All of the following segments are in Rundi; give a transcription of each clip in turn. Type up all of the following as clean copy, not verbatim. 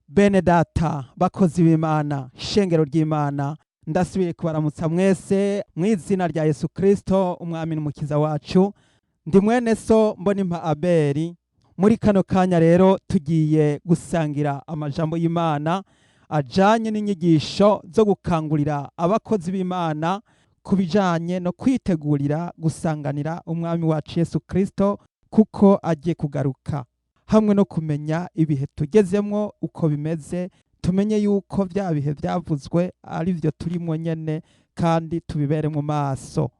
Bene data, bakozi b'Imana, shengero ry'Imana, ndasubiye kubaramutsa mwese mu izina rya Yesu Kristo, umwami n'umukiza wacu. Ndi mwene so Mbonimpa Abeli. Muri kano kanya rero tugiye gusangira amajambo y'Imana ajanye n'inyigisho zo gukangurira abakozi b'Imana ku bijanye no kwitegurira gusanganira umwami wacu Yesu Kristo, kuko agiye kugaruka, hamwe no kumenya ibihe tugezemwo uko bimeze, tumenye yuko vya bihe vyavuzwe ari vyo turimwo nyene, kandi tubibere mu maso.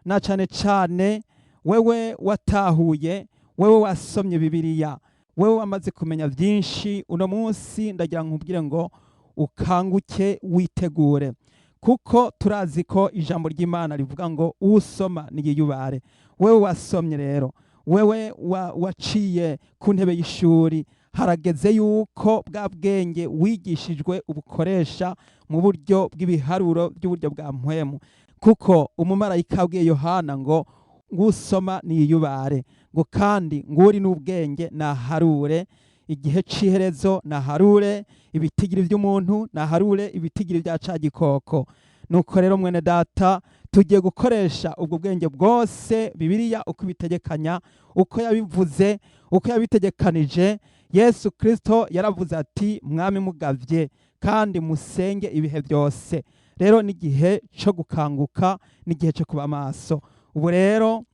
Na cane cane wewe watahuye, wewe wasomye Bibiliya, wewe wamaze kumenya vyinshi, uno munsi ndagira nkubwire ngo ukanguke, witegure, kuko turazi ko ijambo ry'Imana rivuga ngo usoma niyiyubare. Wewe wasomye rero, wewe waciye ku ntebe y'ishuri, harageze yuko bwa bwenge wigishijwe ubukoresha mu buryo bw'ibiharuro by'uburyo bwa mpwemu, kuko umumarayika abwiye Yohana ngo ngusoma niyiyubare, ngo kandi nguri n'ubwenge naharure igihe c'iherezo, naharure ibitigiri by'umuntu, naharure ibitigiri bya ca gikoko. Nuko rero, mwene data, tugiye gukoresha ubwo bwenge bwose Bibiliya uko ibitegekanya, uko yabivuze, uko yabitegekanije. Yesu Kristo yaravuze ati: "Mwami mugavye kandi musenge ibihe byose." Rero n'igihe cyo gukanguka, n'igihe cyo kuba maso. Ubu rero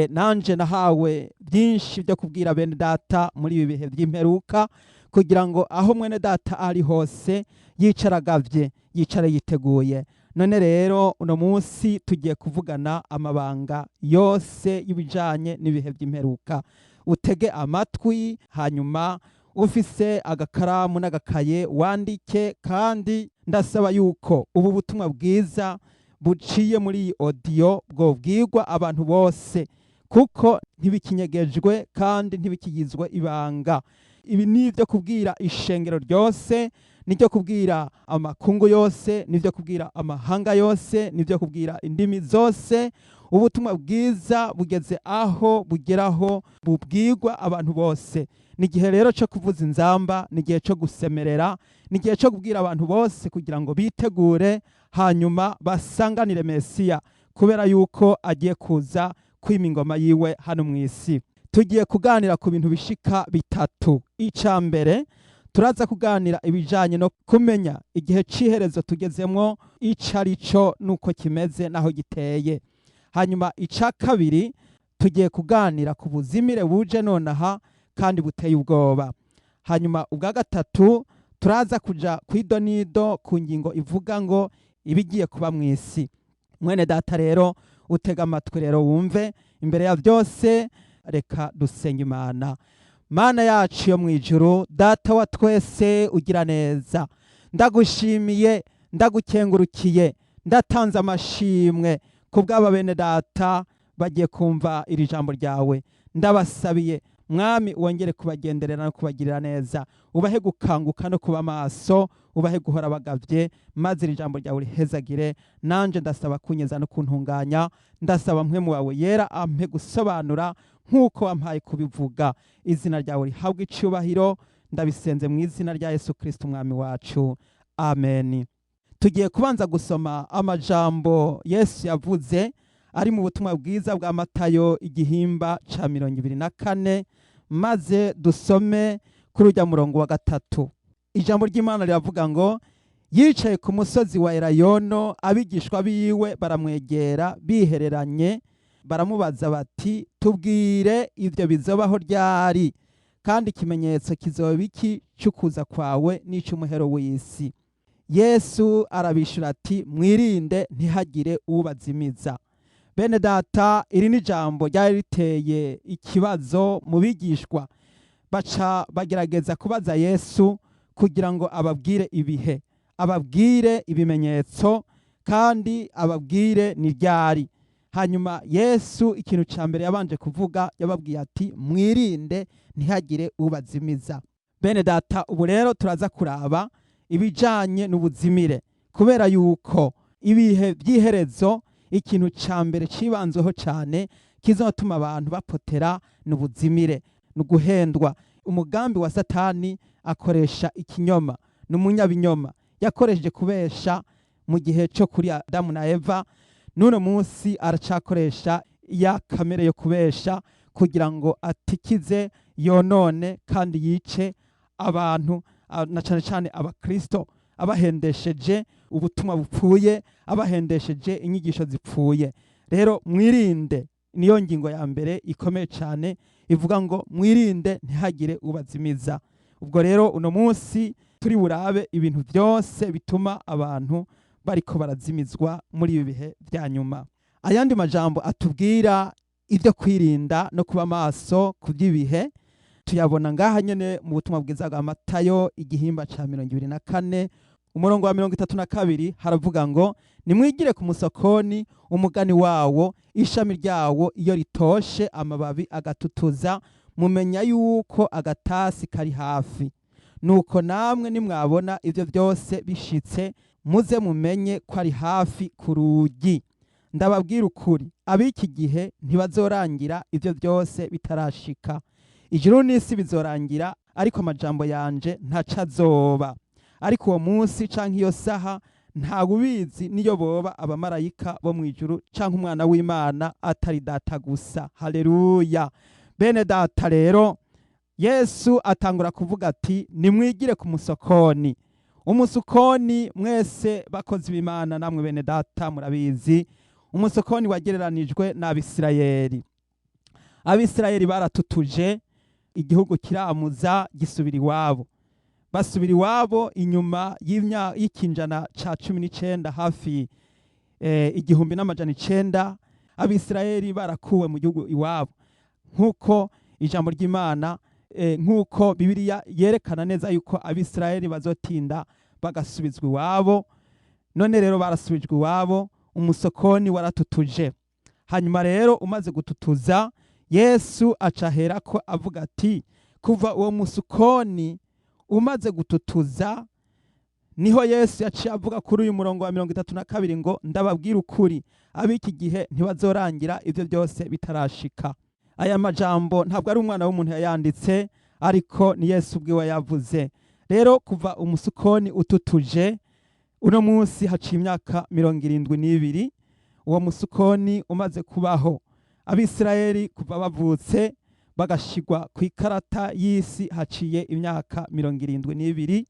nanje nahawe byinshi byo kubwira bene data muri ibi bihe by'imperuka, kugira ngo aho mwene data ari hose yicaragavye, yicare yiteguye. None rero uno munsi tugiye kuvugana amabanga yose y'ibijanye n'ibihe by'imperuka. Utege amatwi, hanyuma ufise agakaramu n'agakaye wandike. Kandi ndasaba yuko ubu butumwa bwiza buciye muri iyi audio bwobwirwa abantu bose, kuko ntibikinyegejwe kandi ntibikigizwe ibanga. Ibi ni ibyo kubwira ishengero ryose, nibyo kubwira amakungu yose, nibyo kubwira amahanga yose, nibyo kubwira indimi zose. Ubutumwa bwiza bugeze aho bugeraho bubwirwa abantu bose. Ni igihe rero cyo kuvuza inzamba, ni igihe cyo gusemerera, ni igihe cyo kubwira abantu bose kugira ngo bitegure, hanyuma basanganire Mesiya, kubera yuko agiye kuza kwima ingoma yiwe hano mu isi. Tugiye kuganira ku bintu bishika bitatu. Icya mbere, turaza kuganira ibijanye no kumenya igihe c'iherezo tugezemwo ico ari cyo, nuko kimeze, naho giteye. Hanyuma icya kabiri, tugiye kuganira ku buzimire buje nonaha kandi buteye ubwoba. Hanyuma ubwa gatatu, turaza kuja kw'idonido ku ngingo ivuga ngo ibigiye kuba mu isi. Mwene data rero, utega amatwi rero wumve. Imbere ya byose, reka dusenga Imana. Mana yacu yo mu ijuru, Data wa twese ugira neza, ndagushimiye, ndagukengurukiye, ndatanze amashimwe ku bw'aba bene data bagiye kumva iri jambo ryawe. Ndabasabiye, Mwami, wongere kubagenderera no kubagirira neza, ubahe gukanguka no kuba maso, ubahe guhora bagavye, maze iri jambo ryawe rihezagire. Nanje ndasaba kunyeza no kuntunganya. Ndasaba Mpwemu wawe Yera ampe gusobanura nk'uko wampaye kubivuga. Izina ryawe rihabwe icubahiro. Ndabisenze mu izina rya Yesu Kristo, umwami wacu. Amen. Tugiye kubanza gusoma amajambo Yesu yavuze ari mu butumwa bwiza bwa Matayo, igihimba ca 24, maze dusome kuri urya murongo wa 3. Ijambo ry'Imana riravuga ngo: "Yicaye ku musozi wa Elayono, abigishwa biwe baramwegera bihereranye, baramubaza bati: 'Tubwire, ibyo bizobaho ryari? Kandi ikimenyetso kizoba iki cy'ukuza kwawe n'icy'umuhero w'isi?' Yesu arabishura ati: 'Mwirinde ntihagire ubazimiza.'" Bene data, iri ni ijambo ryari riteye ikibazo mu bigishwa, baca bagerageza kubaza Yesu kugira ngo ababwire ibihe, ababwire ibimenyetso, kandi ababwire ni ryari. Hanyuma Yesu, ikintu cya mbere yabanje kuvuga, yababwiye ati: "Mwirinde ntihagire ubazimiza." Bene data, ubu rero turaza kuraba ibijanye n'ubuzimire, kubera yuko ibihe by'iherezo, ikintu cya mbere cibanzweho cyane kizotuma abantu bapotera ni ubuzimire, ni uguhendwa. Umugambi wa Satani, akoresha ikinyoma, ni umunyabinyoma. Yakoresheje kubesha mu gihe cyo kuri Adamu na Eva, n'uno munsi aracakoresha ya kamere yo kubesha kugira ngo atikize, yonone kandi yice abantu, na cane cane abakristo, abahendesheje ubutumwa bupfuye, abahendesheje inyigisho zipfuye. Rero mwirinde, niyo ngingo ya mbere ikomeye cyane ivuga ngo mwirinde ntihagire ubazimiza. Ubwo rero uno munsi turi burabe ibintu byose bituma abantu bariko barazimizwa muri ibi bihe bya nyuma. Ayandi majambo atubwira ibyo kwirinda no kuba maso ku by'ibihe tuyabona ngaha nyene mu butumwa bwiza bwa Matayo, igihimba ca 24, umurongo wa 32. Haravuga ngo: "Nimwigire ku musokoni umugani wawo. Ishami ryawo iyo ritoshe, amababi agatutuza, mumenya yuko agatasi kari hafi. Nuko namwe nimwabona ibyo byose bishitse, muze mumenye ko ari hafi ku rugi. Ndababwira ukuri, ab'iki gihe ntibazorangira ibyo byose bitarashika. Ijuru n'isi bizorangira, ariko amajambo yanje ntaco azoba. Ariko uwo munsi canke iyo saha ntawe ubizi, niyo boba abamarayika bo mu ijuru canke umwana w'Imana, atari Data gusa." Haleluya! Bene Data, rero Yesu atangura kuvuga ati: "Nimwigire ku musokoni." Umusukoni, mwese bakozi b'Imana namwe bene Data murabizi, umusokoni wagereranijwe n'Abisirayeli. Abisirayeli baratutuje, igihugu kiramuza, gisubira iwabo. Basubira iwabo inyuma y'ikinjana ca 19, hafi 1900, Abisirayeli barakuwe mu gihugu iwabo, nk'uko ijambo ry'Imana, nk'uko Bibiliya yerekana neza yuko Abisirayeli bazotinda bagasubizwa iwabo. None rero barasubijwe iwabo, umusokoni waratutuje. Hanyuma rero umaze gututuza, Yesu aca aherako avuga ati kuva uwo musukoni umaze gututuza, niho Yesu yaciye avuga kuri uyu murongo wa 32 ngo: "Ndababwira ukuri, ab'iki gihe ntibazorangira ibyo byose bitarashika." Aya majambo ntabwo ari umwana w'umuntu yayanditse, ariko ni Yesu ubwiwe yavuze. Rero kuva umusukoni ututuje, uno munsi haciye imyaka 72 uwo musukoni umaze kubaho. Abisirayeli kuva bavutse bagashigwa ku ikarata y'isi haciye imyaka 72.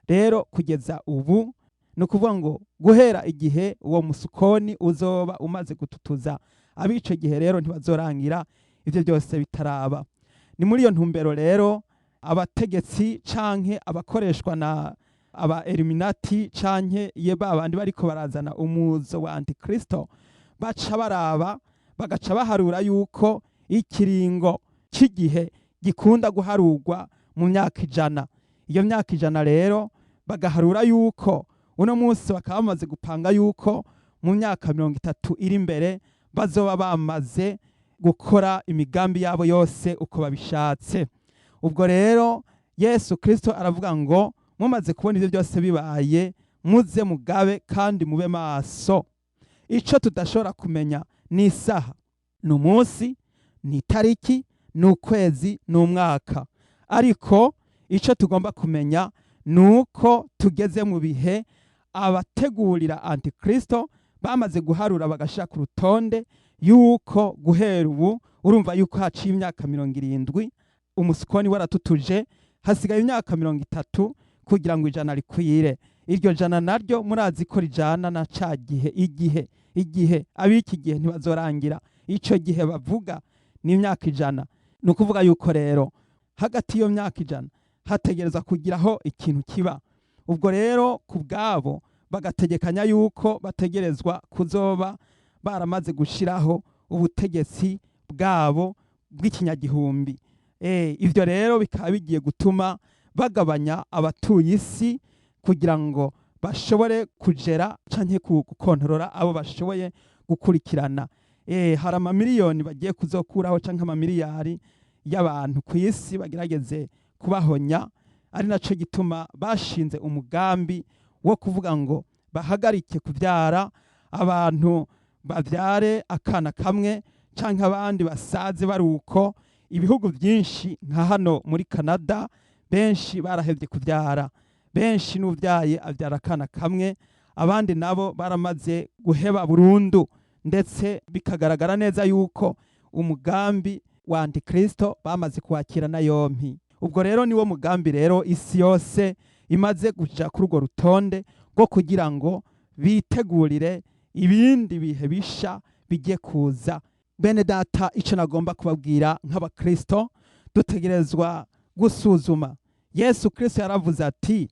Rero kugeza ubu, ni ukuvuga ngo guhera igihe uwo musukoni uzoba umaze gututuza, abico gihe rero ntibazorangira ibyo byose bitaraba. Ni muri iyo ntumbero rero abategetsi canke abakoreshwa na aba Illuminati canke ye babandi bariko barazana umuzo wa Antikristo, baca baraba, bagaca baharura yuko ikiringo cy'igihe gikunda guharurwa mu myaka 100. Iyo myaka 100 rero bagaharura yuko uno munsi bakaba bamaze gupanga yuko mu myaka 30 iri imbere bazoba bamaze gukora imigambi yabo yose uko babishatse. Ubwo rero Yesu Kristo aravuga ngo mumaze kubona ibyo byose bibaye, muze mugabe kandi mube maso. Ico tudashobora kumenya ni isaha, ni umunsi, ni itariki, ni ukwezi, ni umwaka, ariko ico tugomba kumenya ni uko tugeze mu bihe abategurira Antikristo bamaze guharura, bagashira ku rutonde yuko guhera ubu, urumva yuko haciye imyaka 70 umusukoni waratutuje, hasigaye imyaka 30 kugira ngo 100 rikwire. Iryo jana naryo murazi ko rijana na ca gihe, igihe ab'iki gihe ntibazorangira. Ico gihe bavuga ni imyaka 100. Ni ukuvuga yuko rero hagati y'iyo myaka 100 hategereza kugiraho ikintu kiba. Ubwo rero ku bwabo bagategekanya yuko bategerezwa kuzoba baramaze gushiraho ubutegetsi bwabo bw'ikinyagihumbi. Ivyo rero bikaba bigiye gutuma bagabanya abatuye isi kugira ngo bashobore kugera canke gukontorora abo bashoboye gukurikirana. Hari amamiliyoni bagiye kuzokuraho canke amamiliyari y'abantu ku isi bagerageze kubahonya, ari naco gituma bashinze umugambi wo kuvuga ngo bahagarike kuvyara, abantu bavyare akana kamwe canke abandi basaze baruko. Ibihugu byinshi nka hano muri Canada, benshi barahevye kuvyara, benshi n'uvyaye avyara akana kamwe, abandi nabo baramaze guheba burundu, ndetse bikagaragara neza yuko umugambi wa Antikristo bamaze kuwakira na yompi. Ubwo rero niwo mugambi rero isi yose imaze kuja kuri urwo rutonde rwo kugira ngo bitegurire ibindi bihe bisha bigiye kuza. Bene data, icyo nagomba kubabwira nk'abakristo, dutegerezwa gusuzuma. Yesu Kristo yaravuze ati: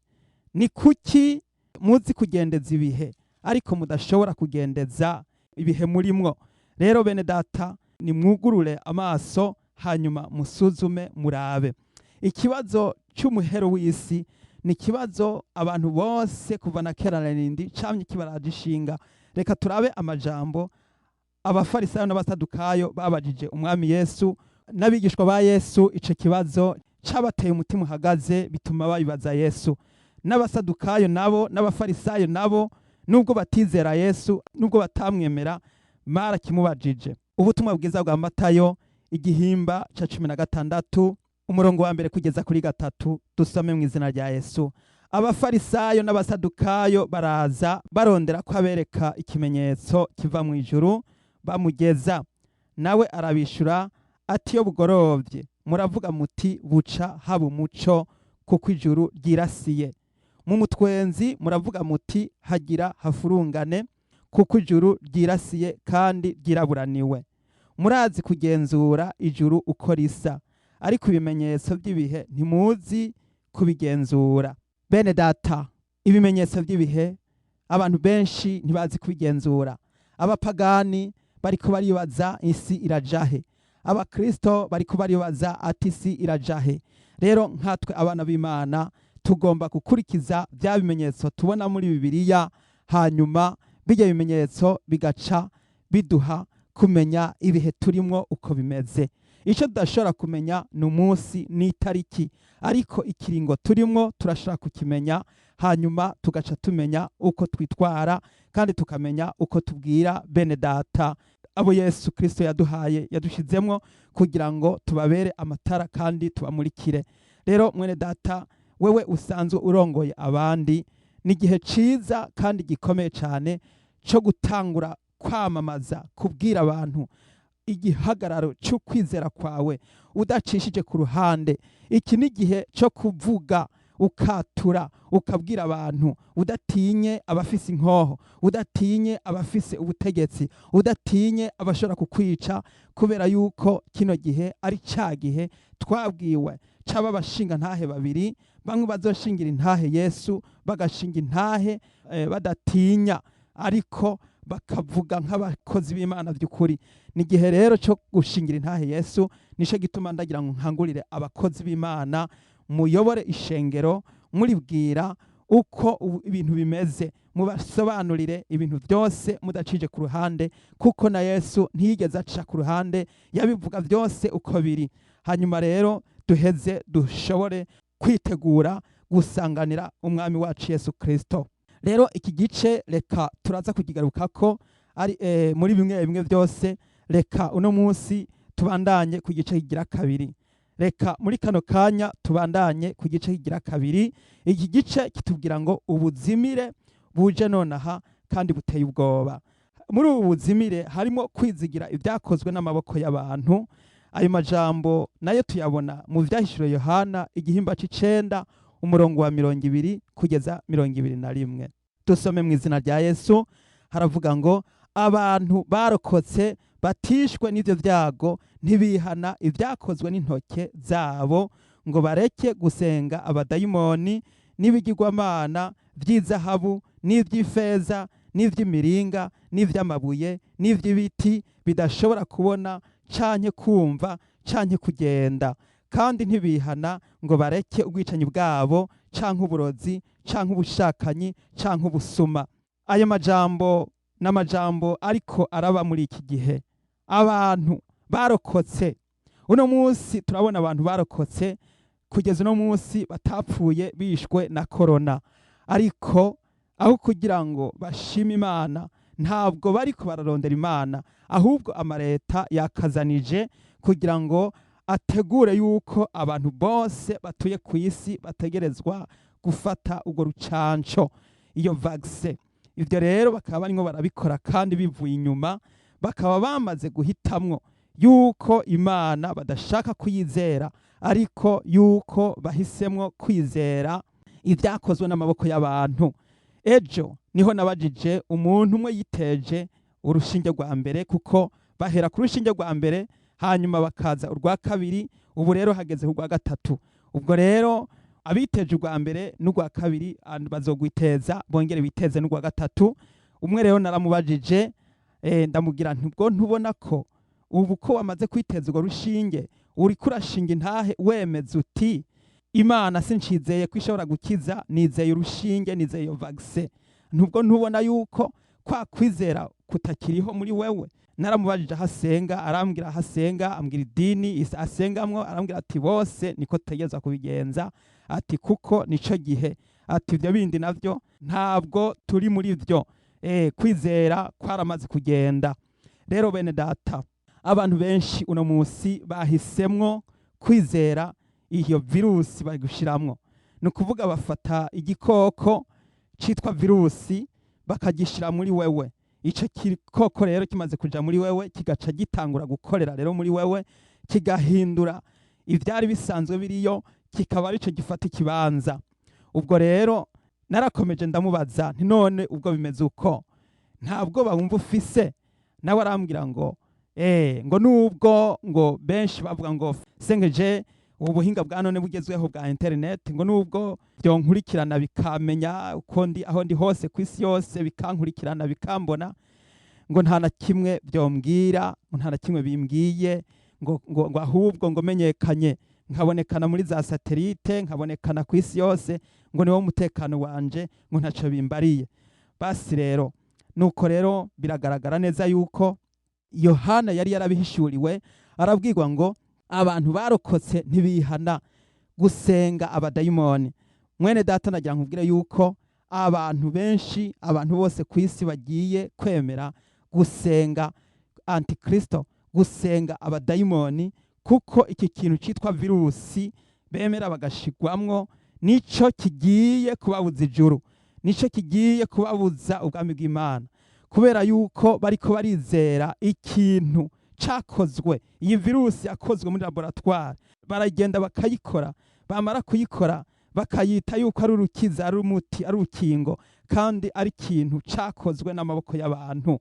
"Ni kuki muzi kugendeza ibihe, ariko mudashobora kugendeza ibihe murimwo?" Rero bene data, nimwugurure amaso, hanyuma musuzume, murabe. Ikibazo cy'umuhero w'isi ni ikibazo abantu bose kuva na kera na rindi camye kibaraje ishinga. Reka turabe amajambo Abafarisayo n'Abasadukayo babajije Umwami Yesu n'abigishwa ba Yesu. Ico kibazo cabateye umutima uhagaze, bituma babibaza Yesu. N'Abasadukayo nabo n'Abafarisayo nabo, nubwo batizera Yesu, nubwo batamwemera, barakimubajije. Ubutumwa bwiza bwa Matayo, igihimba ca 16, umurongo wa 1 kugeza kuri 3, dusome mu izina rya Yesu. Abafarisayo n'Abasadukayo baraza barondera ko abereka ikimenyetso kiva mu ijuru bamugeza. Nawe arabishura ati: "Iyo bugorovye muravuga muti: 'Buca haba umuco, kuko ijuru ryirasiye.' Mu mutwenzi muravuga muti: 'Hagira hafurungane, kuko ijuru ryirasiye kandi ryiraburaniwe.' Murazi kugenzura ijuru uko risa, ariko ibimenyetso by'ibihe ntimuzi kubigenzura." Bene data, ibimenyetso by'ibihe abantu benshi ntibazi kubigenzura. Abapagani bariko baribaza: "Isi irajahe?" Abakristo bariko baribaza ati: "Isi irajahe?" Rero nkatwe abana b'Imana tugomba gukurikiza bya bimenyetso tubona muri Bibiliya, hanyuma bijya bimenyetso bigaca biduha kumenya ibihe turimwo uko bimeze. Icyo tudashobora kumenya ni umunsi n'itariki, ariko ikiringo turimwo turashobora kukimenya, hanyuma tugaca tumenya uko twitwara, kandi tukamenya uko tubwira bene data abo Yesu Kristo yaduhaye, yadushizemwo kugira ngo tubabere amatara kandi tubamurikire. Rero mwene data, wewe usanzwe urongoye abandi, ni igihe ciza kandi gikomeye cyane cyo gutangura kwamamaza, kubwira abantu igihagararo cy'ukwizera kwawe udacishije ku ruhande. Iki ni igihe cyo kuvuga, ukatura, ukabwira abantu udatinye abafise inkoho, udatinye abafise ubutegetsi, udatinye abashobora kukwica, kubera yuko kino gihe ari cya gihe twabwiwe caba abashinga ntahe babiri, bamwe bazoshingira intahe Yesu, bagashinga intahe badatinya, ariko bakavuga nk'abakozi b'Imana by'ukuri. Ni igihe rero cyo gushingira intahe Yesu. Nico gituma ndagira ngo nkangurire abakozi b'Imana: muyobore ishengero muribwira uko ibintu bimeze, mubasobanurire ibintu byose mudacije ku ruhande, kuko na Yesu ntiyigeze aca ku ruhande, yabivuga byose uko biri. Hanyuma rero duheze dushobore kwitegura gusanganira Umwami wacu Yesu Kristo. Rero iki gice reka turaza kukigarukako ari muri bimwe bimwe byose. Reka uno munsi tubandanye ku gice kigira kabiri. Reka muri kano kanya tubandanye ku gice kigira kabiri. Iki gice kitubwira ngo ubuzimire buje nonaha kandi buteye ubwoba. Muri ubu buzimire harimo kwizigira ibyakozwe n'amaboko y'abantu. Ayo majambo nayo tuyabona mu Vyahishuriwe Yohana, igihimba c'9, umurongo wa 20 kugeza 21. Dusome mu izina rya Yesu. Haravuga ngo: "Abantu barokotse batishwe n'ivyo vyago ntibihana ibyakozwe n'intoke zabo, ngo bareke gusenga abadayimoni n'ibigirwamana vy'izahabu n'ivy'ifeza n'ivy'imiringa n'ivy'amabuye n'ivy'ibiti, bidashobora kubona canke kumva canke kugenda. Kandi ntibihana ngo bareke ubwicanyi bwabo canke uburozi canke ubushakanyi canke ubusuma." Ayo majambo n'amajambo ariko araba muri iki gihe. Abantu barokotse, uno munsi turabona abantu barokotse kugeza uno munsi batapfuye bishwe na korona, ariko aho kugira ngo bashime Imana, ntabwo bariko bararondera Imana, ahubwo amareta yakazanije kugira ngo ategure yuko abantu bose batuye ku isi bategerezwa gufata urwo rucanco, iyo vaccin. Ibyo rero bakaba barimo barabikora kandi bivuye inyuma, bakaba bamaze guhitamwo yuko Imana badashaka kuyizera, ariko yuko bahisemwo kwizera ibyakozwe n'amaboko y'abantu. Ejo niho nabajije umuntu umwe yiteje urushinge rwa mbere, kuko bahera ku rushinge rwa mbere, hanyuma bakaza urwa kabiri, ubu rero hageze ku rwa gatatu. Ubwo rero abiteje urwa mbere n'urwa kabiri bazogwiteza, bongere biteze n'urwa gatatu. Umwe rero naramubajije, ndamubwira nti: "Ubwo ntubona ko ubu ko wamaze kwiteza urwo rushinge, uriko urashinga intahe wemeza uti: 'Imana sincizeye ko ishobora gukiza, nizeye urushinge, nizeye iyo vaccin'? Ntubwo ntubona yuko kwa kwizera kutakiriho muri wewe?" Naramubajije aho asenga, arambwira aho asenga, ambwira idini asengamwo, arambwira ati: "Bose niko tutegerezwa kubigenza," ati: "Kuko nico gihe," ati: "Ibyo bindi navyo ntabwo turi muri byo." Kwizera kwaramaze kugenda. Rero bene data, abantu benshi uno munsi bahisemwo kwizera iyo virusi bari gushiramwo. Ni ukuvuga bafata igikoko citwa virusi bakagishira muri wewe. Ico gikoko rero kimaze kuja muri wewe, kigaca gitangura gukorera rero muri wewe, kigahindura ivyari bisanzwe biriyo, kikaba arico gifata ikibanza. Ubwo rero narakomeje ndamubaza nti: "None ubwo bimeze uko, ntabwo bawumva ufise?" Nawe arambwira ngo ngo nubwo ngo benshi bavuga ngo 5G, ubu buhinga bwa none bugezweho bwa internet, ngo nubwo byonkurikirana bikamenya uko ndi, aho ndi hose ku isi yose bikankurikirana bikambona, ngo nta na kimwe byombwira, ngo nta na kimwe bimbwiye, ngo ahubwo ngo menyekanye nkabonekana muri za satellite, nkabonekana ku isi yose, ngo niwo mutekano wanje, ngo ntaco bimbariye. Basi rero nuko rero biragaragara neza yuko Yohana yari yarabihishuriwe, arabwirwa ngo abantu barokotse ntibihana gusenga abadayimoni. Mwene data, nagira nkubwire yuko abantu benshi, abantu bose ku isi bagiye kwemera gusenga antikristo, gusenga abadayimoni, kuko iki kintu cyitwa virusi bemera bagashigwamwo nico kigiye kubabuza ijuru, nico kigiye kubabuza ubwami bw'Imana, kubera yuko bariko barizera ikintu cakozwe. Iyi virusi yakozwe muri laboratoire, baragenda bakayikora, bamara kuyikora bakayita yuko ari urukiza, ari umuti, ari urukingo, kandi ari ikintu cakozwe n'amaboko y'abantu.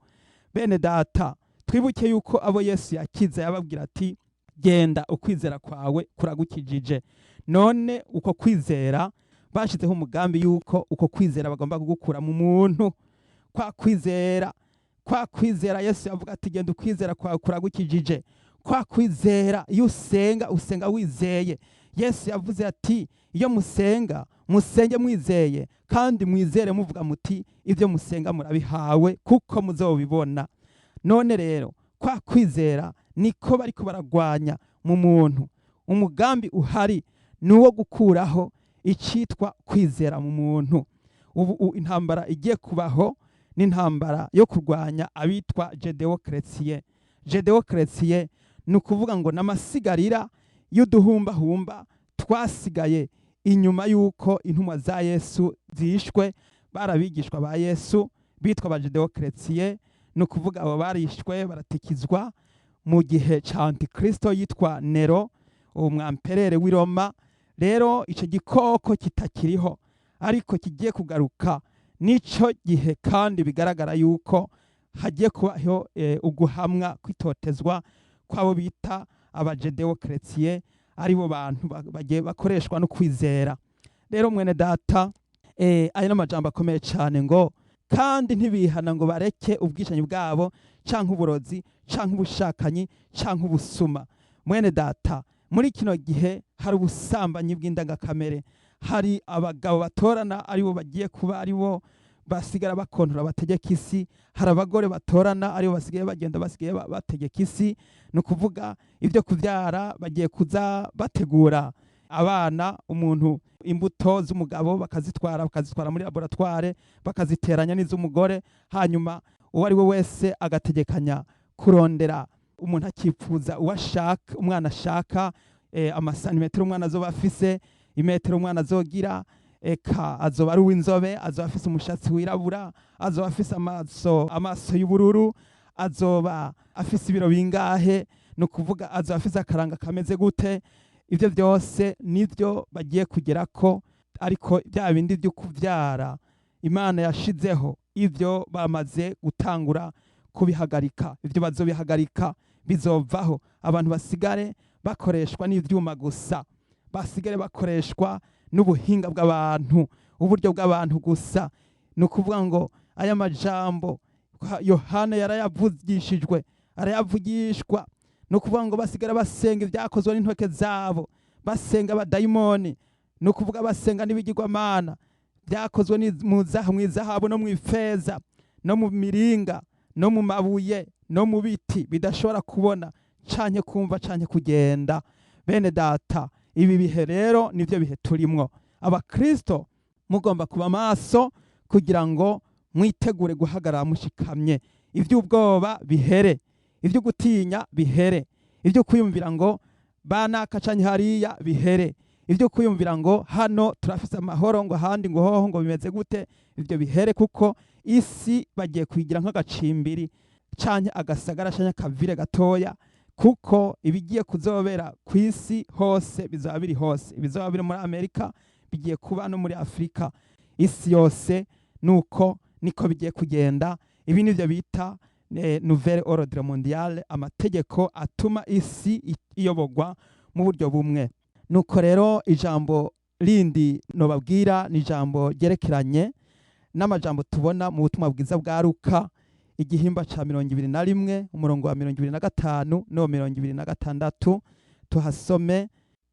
Bene data, twibuke yuko abo Yesu yakize yababwira ati: "Genda, ukwizera kwawe kuragukijije." None uko kwizera, bashizeho umugambi yuko uko kwizera bagomba kugukura mu muntu, kwa kwizera Yesu yavuga ati: "Genda, ukwizera kwawe kuragukijije." Kwa kwizera, iyo usenga, usenga wizeye. Yesu yavuze ati: "Iyo musenga, musenge mwizeye, kandi mwizere muvuga muti ibyo musenga murabihawe, kuko muzobibona." None rero kwa kwizera niko bariko baragwanya mu muntu. Umugambi uhari ni uwo gukuraho icitwa kwizera mu muntu. Ubu intambara igiye kubaho n'intambara yo kurwanya abitwa judéo-chrétiens. Judéo-chrétiens ni ukuvuga ngo n'amasigarira y'uduhumbahumba twasigaye inyuma y'uko intumwa za Yesu zishwe. Barabigishwa ba Yesu bitwa ba judéo-chrétiens. Ni ukuvuga abo barishwe, baratikizwa mu gihe ca antikristo yitwa Nero, umwamperere w'i Roma. Rero ico gikoko kitakiriho ariko kigiye kugaruka nico gihe, kandi bigaragara yuko hagiye kubaho uguhamwa kwitotezwa kw'abo bita aba judéo-chrétiens, aribo bantu bagiye bakoreshwa no kwizera. Rero mwene data, aya ni amajambo akomeye cyane, ngo kandi ntibihana ngo bareke ubwicanyi bwabo, canke uburozi, canke ubushakanyi, canke ubusuma. Mwene data, muri kino gihe hari ubusambanyi bw'indangakamere, hari abagabo batorana aribo bagiye kuba aribo basigara bakontora, bategeka isi, hari abagore batorana aribo basigaye bagenda, basigaye bategeka isi. Ni ukuvuga ibyo kubyara, bagiye kuza bategura abana, umuntu imbuto z'umugabo bakazitwara muri laboratoire, bakaziteranya n'iz'umugore, hanyuma uwo ari we wese agategekanya kurondera Umuntu akipfuza uwo ashaka, umwana ashaka, amasantimetero umwana azoba afise, imetero umwana azogira, eka azoba ari uw'inzobe, azoba afise umushatsi wirabura, azoba afise amaso y'ubururu, azoba afise ibiro bingahe, ni ukuvuga azoba afise akaranga kameze gute. Ibyo byose nibyo bagiye kugerako, ariko bya bindi byo kuvyara Imana yashizeho, ibyo bamaze gutangura kubihagarika. Ibyo bazobihagarika, bizovaho, abantu basigare bakoreshwa n'ivyuma gusa, basigare bakoreshwa n'ubuhinga bw'abantu, uburyo bw'abantu gusa. Ni ukuvuga ngo aya majambo Yohana yarayavugishijwe, arayavugishwa. Ni ukuvuga ngo basigara basenga ibyakozwe n'intoke zabo, basenga abadayimoni, ni ukuvuga basenga n'ibigirwamana byakozwe mu izahabu no mu ifeza no mu miringa no mu mabuye no mu biti, bidashobora kubona canke kumva canke kugenda. Bene data, ibi bihe rero nivyo bihe turimwo. Abakristo mugomba kuba maso kugira ngo mwitegure guhagarara mushikamye. Ivy'ubwoba bihere, ibyo gutinya bihere, ibyo kwiyumvira ngo banaka canke hariya bihere, ibyo kwiyumvira ngo hano turafise amahoro, ngo ahandi ngo hoho ngo bimeze gute, ibyo bihere, kuko isi bagiye kuyigira nk'agacimbiri canke agasagara canke akavire gatoya, kuko ibigiye kuzobera ku isi hose bizaba biri hose. Ibizoba biri muri Amerika bigiye kuba no muri Afurika, isi yose nuko niko bigiye kugenda. Ibi nivyo bita nouvelle ordre mondiale, amategeko atuma isi iyoborwa mu buryo bumwe. Nuko rero ijambo rindi nobabwira ni ijambo ryerekeranye n'amajambo tubona mu butumwa bwiza bwa Luka, igihimba ca 21, umurongo wa 25 n'uwo 26. Tuhasome: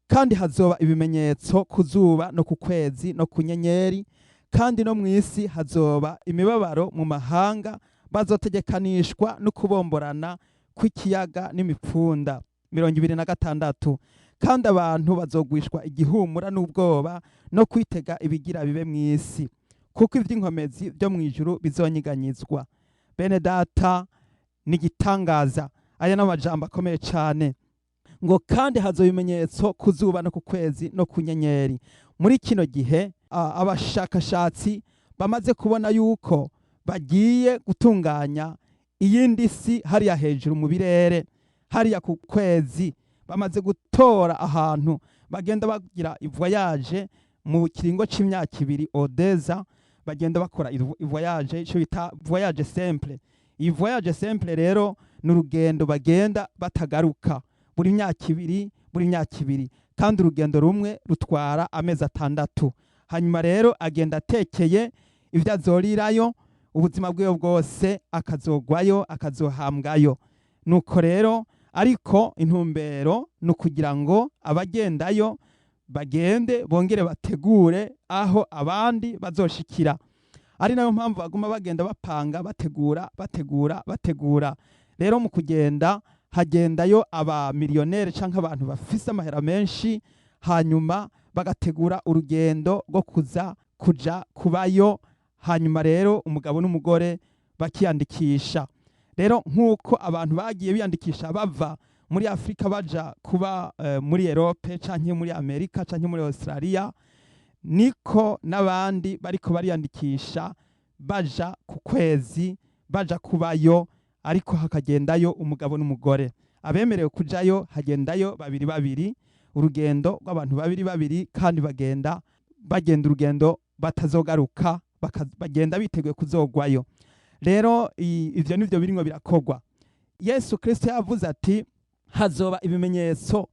"Kandi hazoba ibimenyetso ku zuba no ku kwezi no ku nyenyeri, kandi no mu isi hazoba imibabaro mu mahanga, bazotegekanishwa no kubomborana kw'ikiyaga n'imipfunda." 26: "Kandi abantu bazogwishwa igihumura n'ubwoba no kwitega ibigira bibe mu isi, kuko ivy'inkomezi byo mu ijuru bizonyiganyizwa." Bene data, ni igitangaza. Aya ni amajambo akomeye cyane, ngo kandi hazoba ibimenyetso ku zuba no ku kwezi no ku nyenyeri. Muri kino gihe abashakashatsi bamaze kubona yuko bagiye gutunganya iyindi si hariya hejuru mu birere, hariya ku kwezi. Bamaze gutora ahantu bagenda bagira ivoyage mu kiringo c'imyaka 2, odeza bagenda bakora voyage, ico bita voyage simple. Iyi voyage simple rero ni urugendo bagenda batagaruka, buri myaka 2, buri myaka 2, kandi urugendo rumwe rutwara amezi 6. Hanyuma rero agenda atekeye ibyo azorirayo ubuzima bwiwe bwose, akazogwayo, akazohambwayo. Nuko rero, ariko intumbero ni ukugira ngo abagendayo bagende bongere bategure aho abandi bazoshikira, ari nayo mpamvu baguma bagenda bapanga, bategura, bategura, bategura. Rero mu kugenda hagendayo abamiliyoneri canke abantu bafise amahera menshi, hanyuma bagategura urugendo rwo kuza kuja kubayo. Hanyuma rero umugabo n'umugore bakiyandikisha. Rero nk'uko abantu bagiye biyandikisha bava muri Afurika baja kuba muri Europe canke muri Amerika canke muri Australia, niko n'abandi bariko bariyandikisha baja ku kwezi, baja kubayo, ariko hakagendayo umugabo n'umugore. Abemerewe kujayo hagendayo babiri babiri, urugendo rw'abantu babiri babiri, kandi bagenda urugendo batazogaruka, bagenda biteguye kuzogwayo. Rero ivyo nivyo birimwo birakorwa. Yesu Kristo yavuze ati hazoba ibimenyetso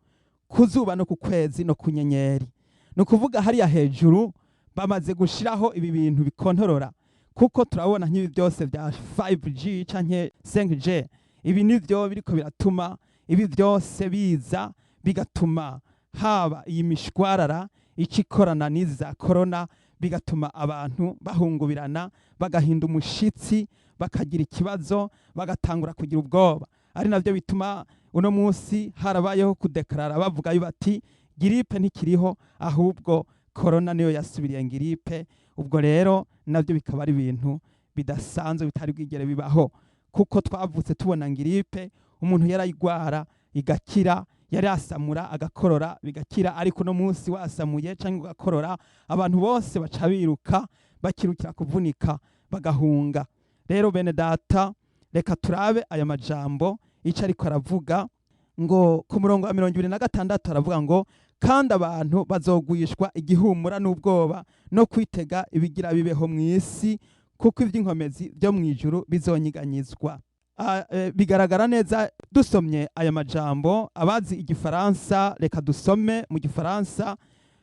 ku zuba no ku kwezi no ku nyenyeri. Ni ukuvuga hariya hejuru bamaze gushiraho ibi bintu bikontorora, kuko turabona nk'ibi byose bya 5G canke 5G. Ibi nivyo biriko biratuma ibi byose biza, bigatuma haba iyi mishwarara ica ikorana n'izi za corona, bigatuma abantu bahungubirana, bagahinda umushitsi, bakagira ikibazo, bagatangura kugira ubwoba. Ari navyo bituma uno munsi harabayeho kudekarara, bavuga bati grippe ntikiriho, ahubwo corona niyo yasubiriye grippe. Ubwo rero navyo bikaba ari ibintu bidasanzwe bitari bwigere bibaho, kuko twavutse tubona grippe. Umuntu yarayigwara igakira, yarasamura agakorora bigakira, ariko uno munsi wasamuye cyangwa ugakorora, abantu bose baca biruka, bakirukira kuvunika, bagahunga. Rero bene data, reka turabe aya majambo icyo ariko aravuga. Ngo ku murongo wa 26 aravuga ngo: "Kandi abantu bazogwishwa igihumura n'ubwoba no kwitega ibigira bibeho mu isi, kuko iby'inkomezi byo mu ijuru bizonyiganyizwa." Bigaragara neza dusomye aya majambo. Abazi igifaransa, reka dusome mu gifaransa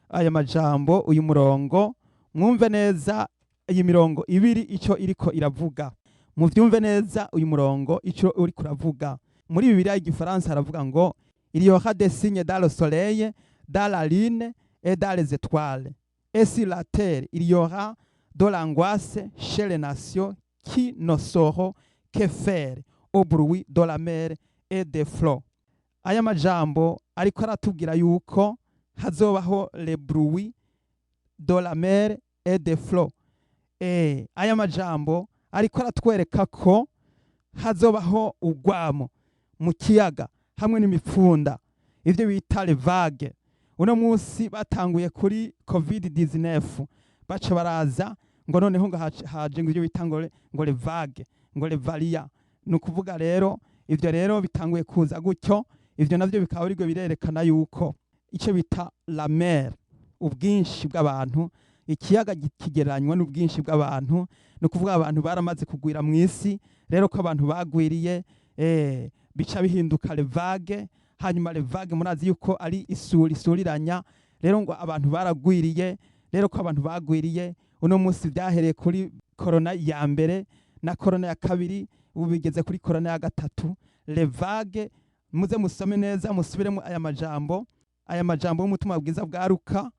aya majambo, uyu murongo, mwumve neza iyi mirongo ibiri icyo iriko iravuga. Muvyumve neza uyu murongo icyo uriko uravuga. Muri Bibiliya y'igifaransa haravuga ngo: "Il y aura des signes dans le soleil, dans la lune et dans les étoiles, et sur la terre il y aura de l'angoisse chez les nations qui ne sauront que faire au bruit de la mer et des flots." Aya majambo ariko aratubwira yuko hazobaho le bruit de la mer et des flots. Aya majambo ariko aratwereka ko hazobaho urwamo mu kiyaga hamwe n'imipfunda, ivyo bita les vagues. Uno munsi batanguye kuri COVID 19, baca baraza ngo noneho ngo haje ngo ivyo bita ngo les vagues, ngo les variants. Ni ukuvuga rero ivyo rero bitanguye kuza gutyo, ivyo navyo bikaba aribwo birerekana yuko icyo bita la mer, ubwinshi bw'abantu, ikiyaga kigereranywa n'ubwinshi bw'abantu. Ni ukuvuga abantu baramaze kugwira mu isi. Rero ko abantu bagwiriye, bica bihinduka les vagues. Hanyuma les vagues murazi yuko ari isuri isuriranya. Rero ngo abantu baragwiriye. Rero ko abantu bagwiriye, uno munsi byahereye kuri corona ya mbere na corona ya kabiri, ubu bigeze kuri corona ya gatatu, les vagues. Muze musome neza, musubiremo aya majambo y'umutima bwiza bwa Luka.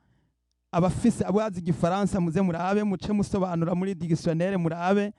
Abafise, abazi igifaransa, muze murabe, muce musobanura muri dictionnaire, murabe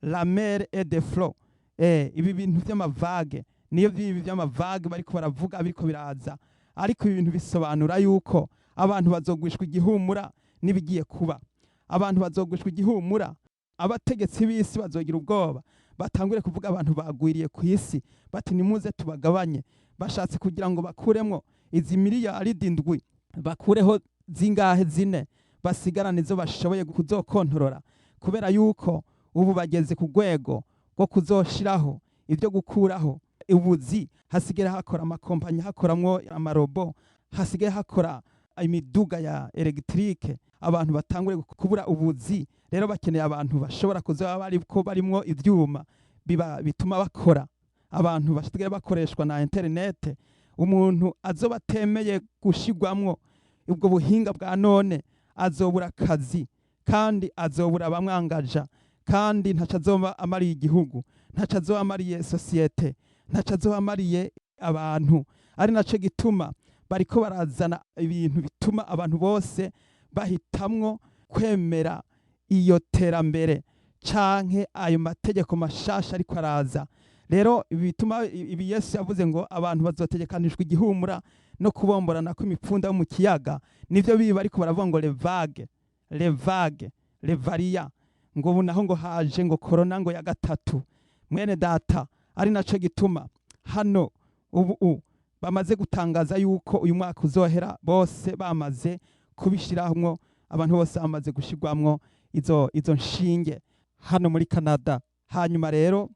la mer et des flots. Ibi bintu vy'ama vagues niyo ibi vy'ama vagues bariko baravuga biriko biraza. Ariko ibi bintu bisobanura yuko abantu bazogwishwa igihumura n'ibigiye kuba. Abantu bazogwishwa igihumura, abategetsi b'isi bazogira ubwoba, batangure kuvuga abantu bagwiriye ku isi, bati: "Nimuze tubagabanye." Bashatse kugira ngo bakuremwo izi miliyari 7, bakureho zingahe? 4, basigarane izo bashoboye kuzokontorora, kubera yuko ubu bageze ku rwego rwo kuzoshiraho ibyo gukuraho ubuzi. Hasigaye hakora amakompanyi, hakoramwo ama robots, hasigaye hakora imiduga ya électrique. Abantu batangure kubura ubuzi. Rero bakeneye abantu bashobora kuzoba bariko barimwo ivyuma biba bituma bakora, abantu basigaye bakoreshwa na internet. Umuntu azoba atemeye gushigwamwo ubwo buhinga bwa none azobura akazi, kandi azobura abamwangaja, kandi ntaco azoba amariye igihugu, ntaco azoba amariye société, ntaco azoba amariye abantu. Ari naco gituma bariko barazana ibintu bituma abantu bose bahitamwo kwemera iyo terambere canke ayo mategeko mashasha ariko araza. Rero ibi bituma ibi Yesu yavuze ngo abantu bazotegekanishwa igihumura no kubomborana kw'imipfunda yo mu kiyaga, nivyo biba ariko baravuga ngo les vagues, les vagues, les variants, ngo ubu naho ngo haje ngo corona ngo ya gatatu. Mwene data, ari naco gituma hano ubu bamaze gutangaza yuko uyu mwaka uzohera bose bamaze kubishiramwo, abantu bose bamaze gushirwamwo izo nshinge hano muri Canada. Hanyuma rero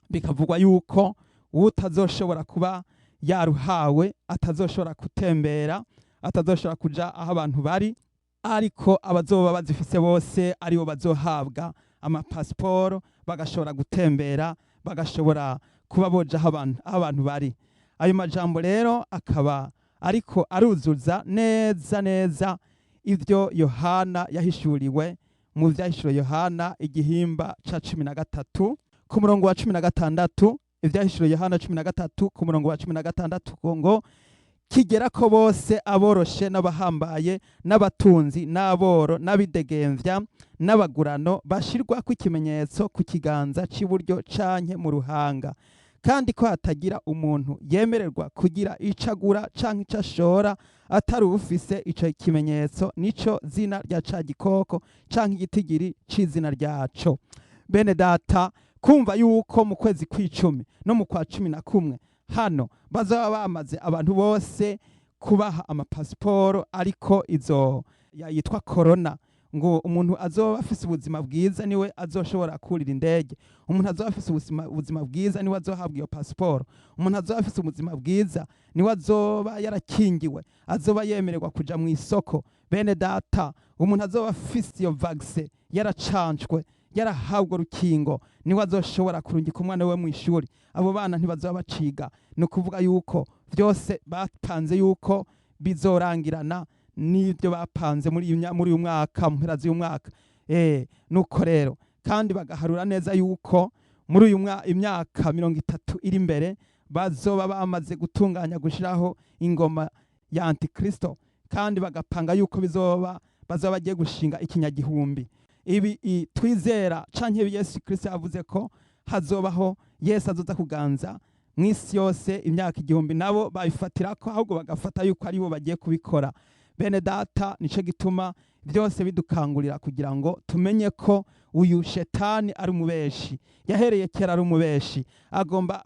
bikavugwa yuko utazoshobora kuba yaruhawe atazoshobora gutembera, atazoshobora kuja aho abantu bari, ariko abazoba bazifise bose aribo bazohabwa amapasiporo, bagashobora gutembera, bagashobora kuba boja aho abantu bari. Ayo majambo rero akaba ariko aruzuza neza neza ivyo Yohana yahishuriwe mu Vyahishuriwe Yohana igihimba ca 13 ku murongo wa 16. Ivyahishuriwe Yohana 13 ku murongo wa 16 ngo: "Kigera ko bose, aboroshe n'abahambaye n'abatunzi n'aboro n'abidegemvya n'abagurano, bashirwako ikimenyetso ku kiganza c'iburyo canke mu ruhanga, kandi ko hatagira umuntu yemererwa kugira ico agura canke ico ashora atari ufise ico kimenyetso, nico zina rya ca gikoko canke igitigiri c'izina ryaco." Bene data, Kumva yuko mu kwezi kw'icumi no mu kwa 11 hano bazaba bamaze abantu bose kubaha amapasiporo, ariko izo yitwa corona, ngo umuntu azoba afise ubuzima bwiza niwe azoshobora kurira indege, umuntu azoba afise ubuzima bwiza niwe azohabwa iyo pasiporo, umuntu azoba afise ubuzima bwiza niwe azoba yarakingiwe, azoba yemererwa kuja mu isoko. Bene data, umuntu azoba afise iyo vaccin, yaracancwe, yarahabwa urukingo, niwe azoshobora kurungika umwana we mu ishuri. Abo bana ntibazoba baciga. Ni ukuvuga yuko byose bapanze yuko bizorangirana n'ibyo bapanze muri uyu mwaka, mu mpera z'uyu mwaka. Nuko rero kandi bagaharura neza yuko muri uyu imyaka 30 iri imbere bazoba bamaze gutunganya gushiraho ingoma ya Antikristo, kandi bagapanga yuko bizoba bazoba bagiye gushinga ikinyagihumbi. Ibi twizera canke Yesu Kristo yavuze ko hazobaho Yesu azoza kuganza mw'isi yose imyaka 1000, nabo babifatira ko ahubwo bagafata yuko aribo bagiye kubikora. Bene data, nico gituma byose bidukangurira kugira ngo tumenye ko uyu shetani ari umubeshi, yahereye kera ari umubeshi, agomba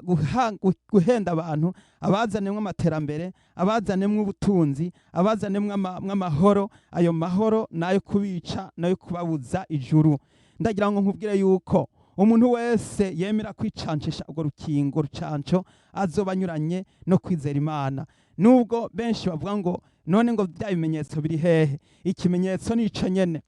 guhenda abantu, abazanemwo amaterambere, abazanemwo ubutunzi, abazanemwo amahoro. Ayo mahoro nayo kubica, nayo kubabuza ijuru. Ndagira ngo nkubwire yuko umuntu wese yemera kwicancisha urwo rukingo rucanco azoba anyuranye no kwizera Imana. Nubwo benshi bavuga ngo none ngo bya bimenyetso biri hehe? Ikimenyetso nico nyene,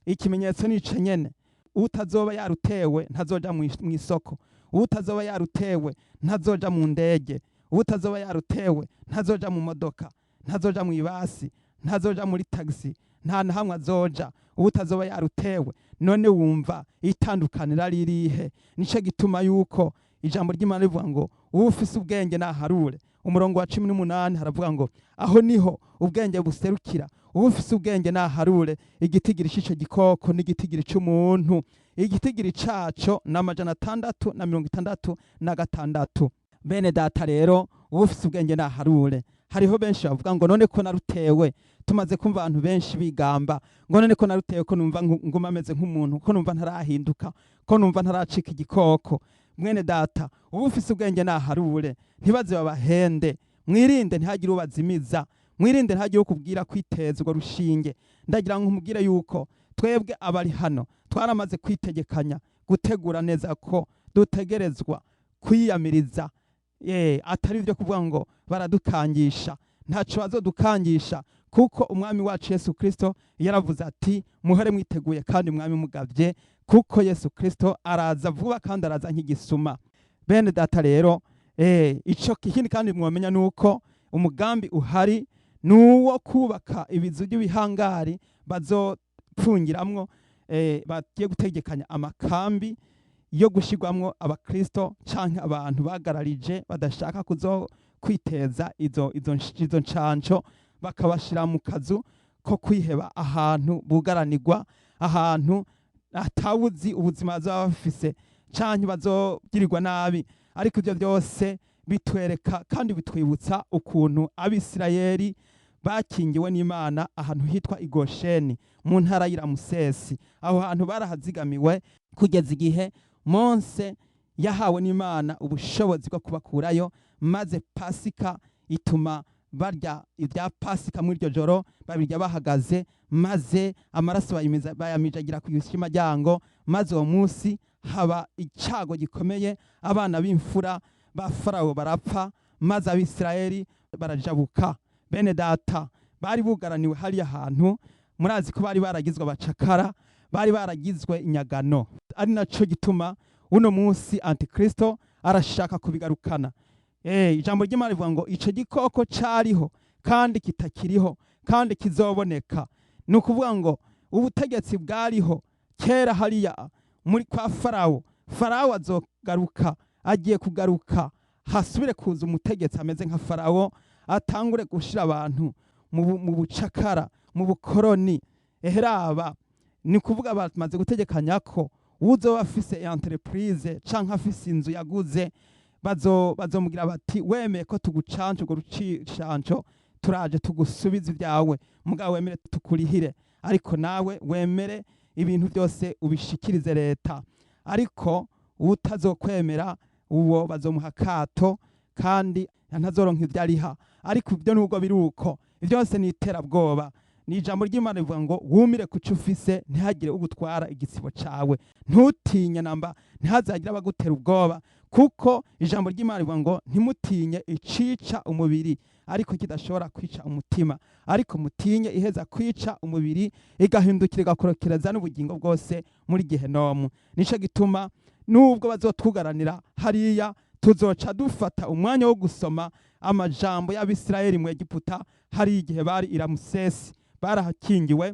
ikimenyetso nico nyene. Utazoba yarutewe ntazoja mw'isoko, utazoba yarutewe ntazoja mu ndege, utazoba yarutewe ntazoja mu modoka, ntazoja mu ibasi, ntazoja muri tagisi, nta na hamwe azoja utazoba yarutewe. None wumva itandukaniro ari irihe? Nico gituma yuko ijambo ry'Imana rivuga ngo uwufise ubwenge naharure. Umurongo wa 18 haravuga ngo aho niho ubwenge buserukira, uwufise ubwenge naharure igitigiri c'ico gikoko n'igitigiri c'umuntu. Igitigiri caco ni 666. Bene data rero, uwufise ubwenge naharure. Hariho benshi bavuga ngo none ko narutewe, tumaze kumva abantu benshi bigamba ngo none ko narutewe, ko numva nguma ameze nk'umuntu, ko numva ntarahinduka, ko numva ntaracika igikoko. Mwene data, uwufise ubwenge naharure, ntibaze babahende. Mwirinde ntihagire ubazimiza, mwirinde ntihagire ukubwira kwiteza urwo rushinge. Ndagira ngo nkubwire yuko twebwe abari hano twaramaze kwitegekanya gutegura neza ko dutegerezwa kwiyamiriza. Atari ibyo kuvuga ngo baradukangisha, ntaco bazodukangisha, kuko umwami wacu Yesu Kristo yaravuze ati muhore mwiteguye kandi mwami mugavye, kuko Yesu Kristo araza vuba kandi araza nk'igisuma. Bene data rero, ico ikindi kandi mwomenya nuko umugambi uhari nuwo kubaka ibizu by'ibihangari bazopfungiramwo, bagiye gutegekanya amakambi yo gushirwamwo abakristo canke abantu bagararije badashaka kuzo kwiteza izo ncanco, bakabashira mu kazu ko kwiheba, ahantu bugaranirwa, ahantu atawuzi ubuzima bazaba bafise canke bazogirirwa nabi. Ariko ivyo byose bitwereka kandi bitwibutsa ukuntu Abisirayeli bakingiwe n'Imana ahantu hitwa Igosheni mu ntara y'Iramusesi. Aho hantu barahazigamiwe kugeza igihe Mose yahawe n'Imana ubushobozi bwo kubakurayo, maze Pasika ituma barya ibya Pasika muri iryo joro, babirya bahagaze, maze amaraso bayamijagira ku ryango, maze uwo munsi haba icago gikomeye, abana b'imfura ba Farawo barapfa, maze Abisirayeli barajabuka. Bene data, bari bugaraniwe hariya hantu, murazi ko bari baragizwe abacakara, bari baragizwe inyagano. Ari naco gituma uno munsi Antikristo arashaka kubigarukana. Ijambo ry'Imana rivuga ngo ico gikoko cariho kandi kitakiriho kandi kizoboneka. Ni ukuvuga ngo ubutegetsi bwariho kera hariya muri kwa Farawo, Farawo azogaruka, agiye kugaruka, hasubire kuza umutegetsi ameze nka Farawo, atangure gushira abantu mu bucakara, mu bukoroni. Eheraba ni kuvuga bamaze gutegekanya ko uzoba afise entreprise canke afise inzu yaguze, bazomugira bati wemeye ko tugucanca urwo rucanco, turaje tugusubize ibyawe, mugabo wemere tukurihire, ariko nawe wemere ibintu byose ubishikirize leta. Ariko Utazokwemera uwo bazomuha akato kandi ntazoronka ibyo ariha. Ariko ibyo nubwo biri uko, byose ni iterabwoba. Ni ijambo ry'Imana rivuga ngo wumire kuco ufise, ntihagire ugutwara igitsibo cawe. Ntutinye namba, ntihazagire abagutera ubwoba, kuko ijambo ry'Imana rivuga ngo ntimutinye icica umubiri ariko kidashobora kwica umutima, ariko mutinye iheza kwica umubiri igahindukira igakorokereza n'ubugingo bwose muri gehenomu. Nico gituma nubwo bazotwugaranira hariya, tuzoca dufata umwanya wo gusoma amajambo y'Abisirayeli mu Egiputa. Hari igihe bari i Ramusesi, barahakingiwe,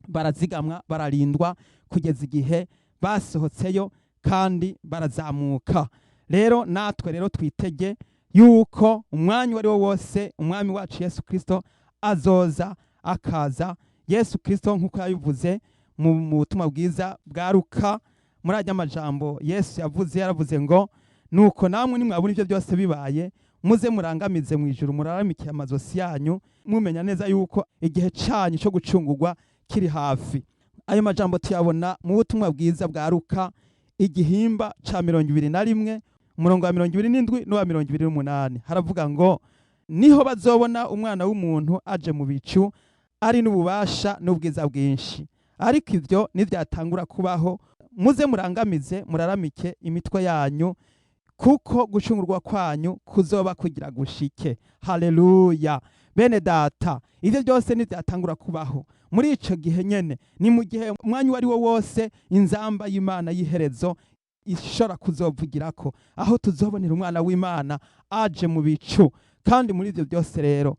barazigamwa, bararindwa kugeza igihe basohotseyo kandi barazamuka. Rero natwe rero twitege yuko umwanya uwo ari wo wose Umwami wacu Yesu Kristo azoza, akaza. Yesu Kristo nk'uko yabivuze mu butumwa bwiza bwa Luka, muri ajya amajambo Yesu yavuze, yaravuze ngo: "Nuko namwe nimwabona ibyo byose bibaye, muze murangamize mu ijuru, muraramikiye amazosi yanyu, mumenya neza yuko igihe cyanyu cyo gucungurwa kiri hafi." Ayo majambo tuyabona mu butumwa bwiza bwa Luka, igihimba ca 21, umurongo wa 27 n'uwa 28. Haravuga ngo: "Niho bazobona Umwana w'umuntu aje mu bicu ari n'ububasha n'ubwiza bwinshi. Ariko ibyo nibyatangura kubaho, muze murangamize muraramike imitwe yanyu, kuko gucungurwa kwanyu kuzoba kugira gushike." Haleluya! Bene data, ibyo byose nibyatangura kubaho muri ico gihe nyene, ni mu gihe umwanya uwo ari wo wose inzamba y'Imana y'iherezo ishobora kuzovugirako, aho tuzobonera Umwana w'Imana aje mu bicu. Kandi muri ibyo byose rero,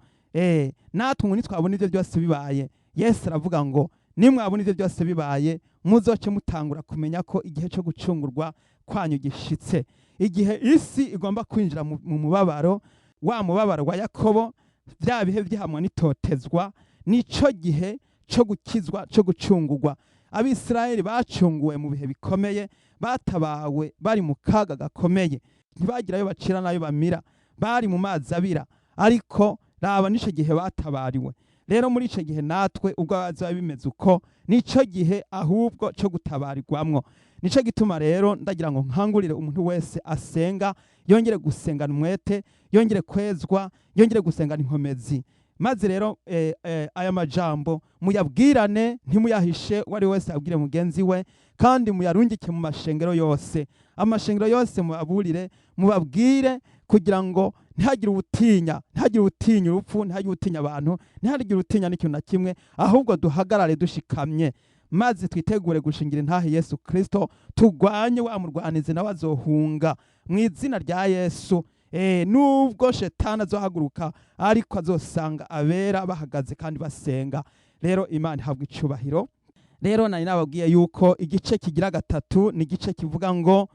natwe ngo nitwabona ibyo byose bibaye, Yesu aravuga ngo: "Nimwabona ibyo byose bibaye, muzoce mutangura kumenya ko igihe cyo gucungurwa kwanyu gishitse." Igihe isi igomba kwinjira mu mubabaro, wa mubabaro wa Yakobo, bya bihe by'ihamwa n'itotezwa, nico gihe cyo gukizwa, cyo gucungurwa. Abisirayeli bacunguwe mu bihe bikomeye, batabawe bari mu kaga gakomeye, ntibagira ayo bacira n'ayo bamira, bari mu mazi abira, ariko raba nico gihe batabariwe. Rero muri ico gihe natwe ubwo bazaba bimeze uko, nico gihe ahubwo cyo gutabarirwamwo. Nico gituma rero ndagira ngo nkangurire umuntu wese asenga yongere gusengana umwete, yongere kwezwa, yongere gusengana inkomezi. Maze rero aya majambo muyabwirane, ntimuyahishe. Uwo ari we wese abwire mugenzi we, kandi muyarungike mu mashengero yose, amashengero yose mubaburire, mubabwire, kugira ngo ntihagire ubutinya, ntihagire utinya urupfu, ntihagire utinya abantu, ntihagire utinya n'ikintu na kimwe, ahubwo duhagarare dushikamye, maze twitegure gushingira intahe Yesu Kristo, turwanye wa murwanizi, nawe azohunga mu izina rya Yesu. Nubwo shetani azohaguruka, ariko azosanga abera bahagaze kandi basenga. Rero Imana ihabwa icubahiro. Rero nari nababwiye yuko igice kigira gatatu ni igice kivuga ngo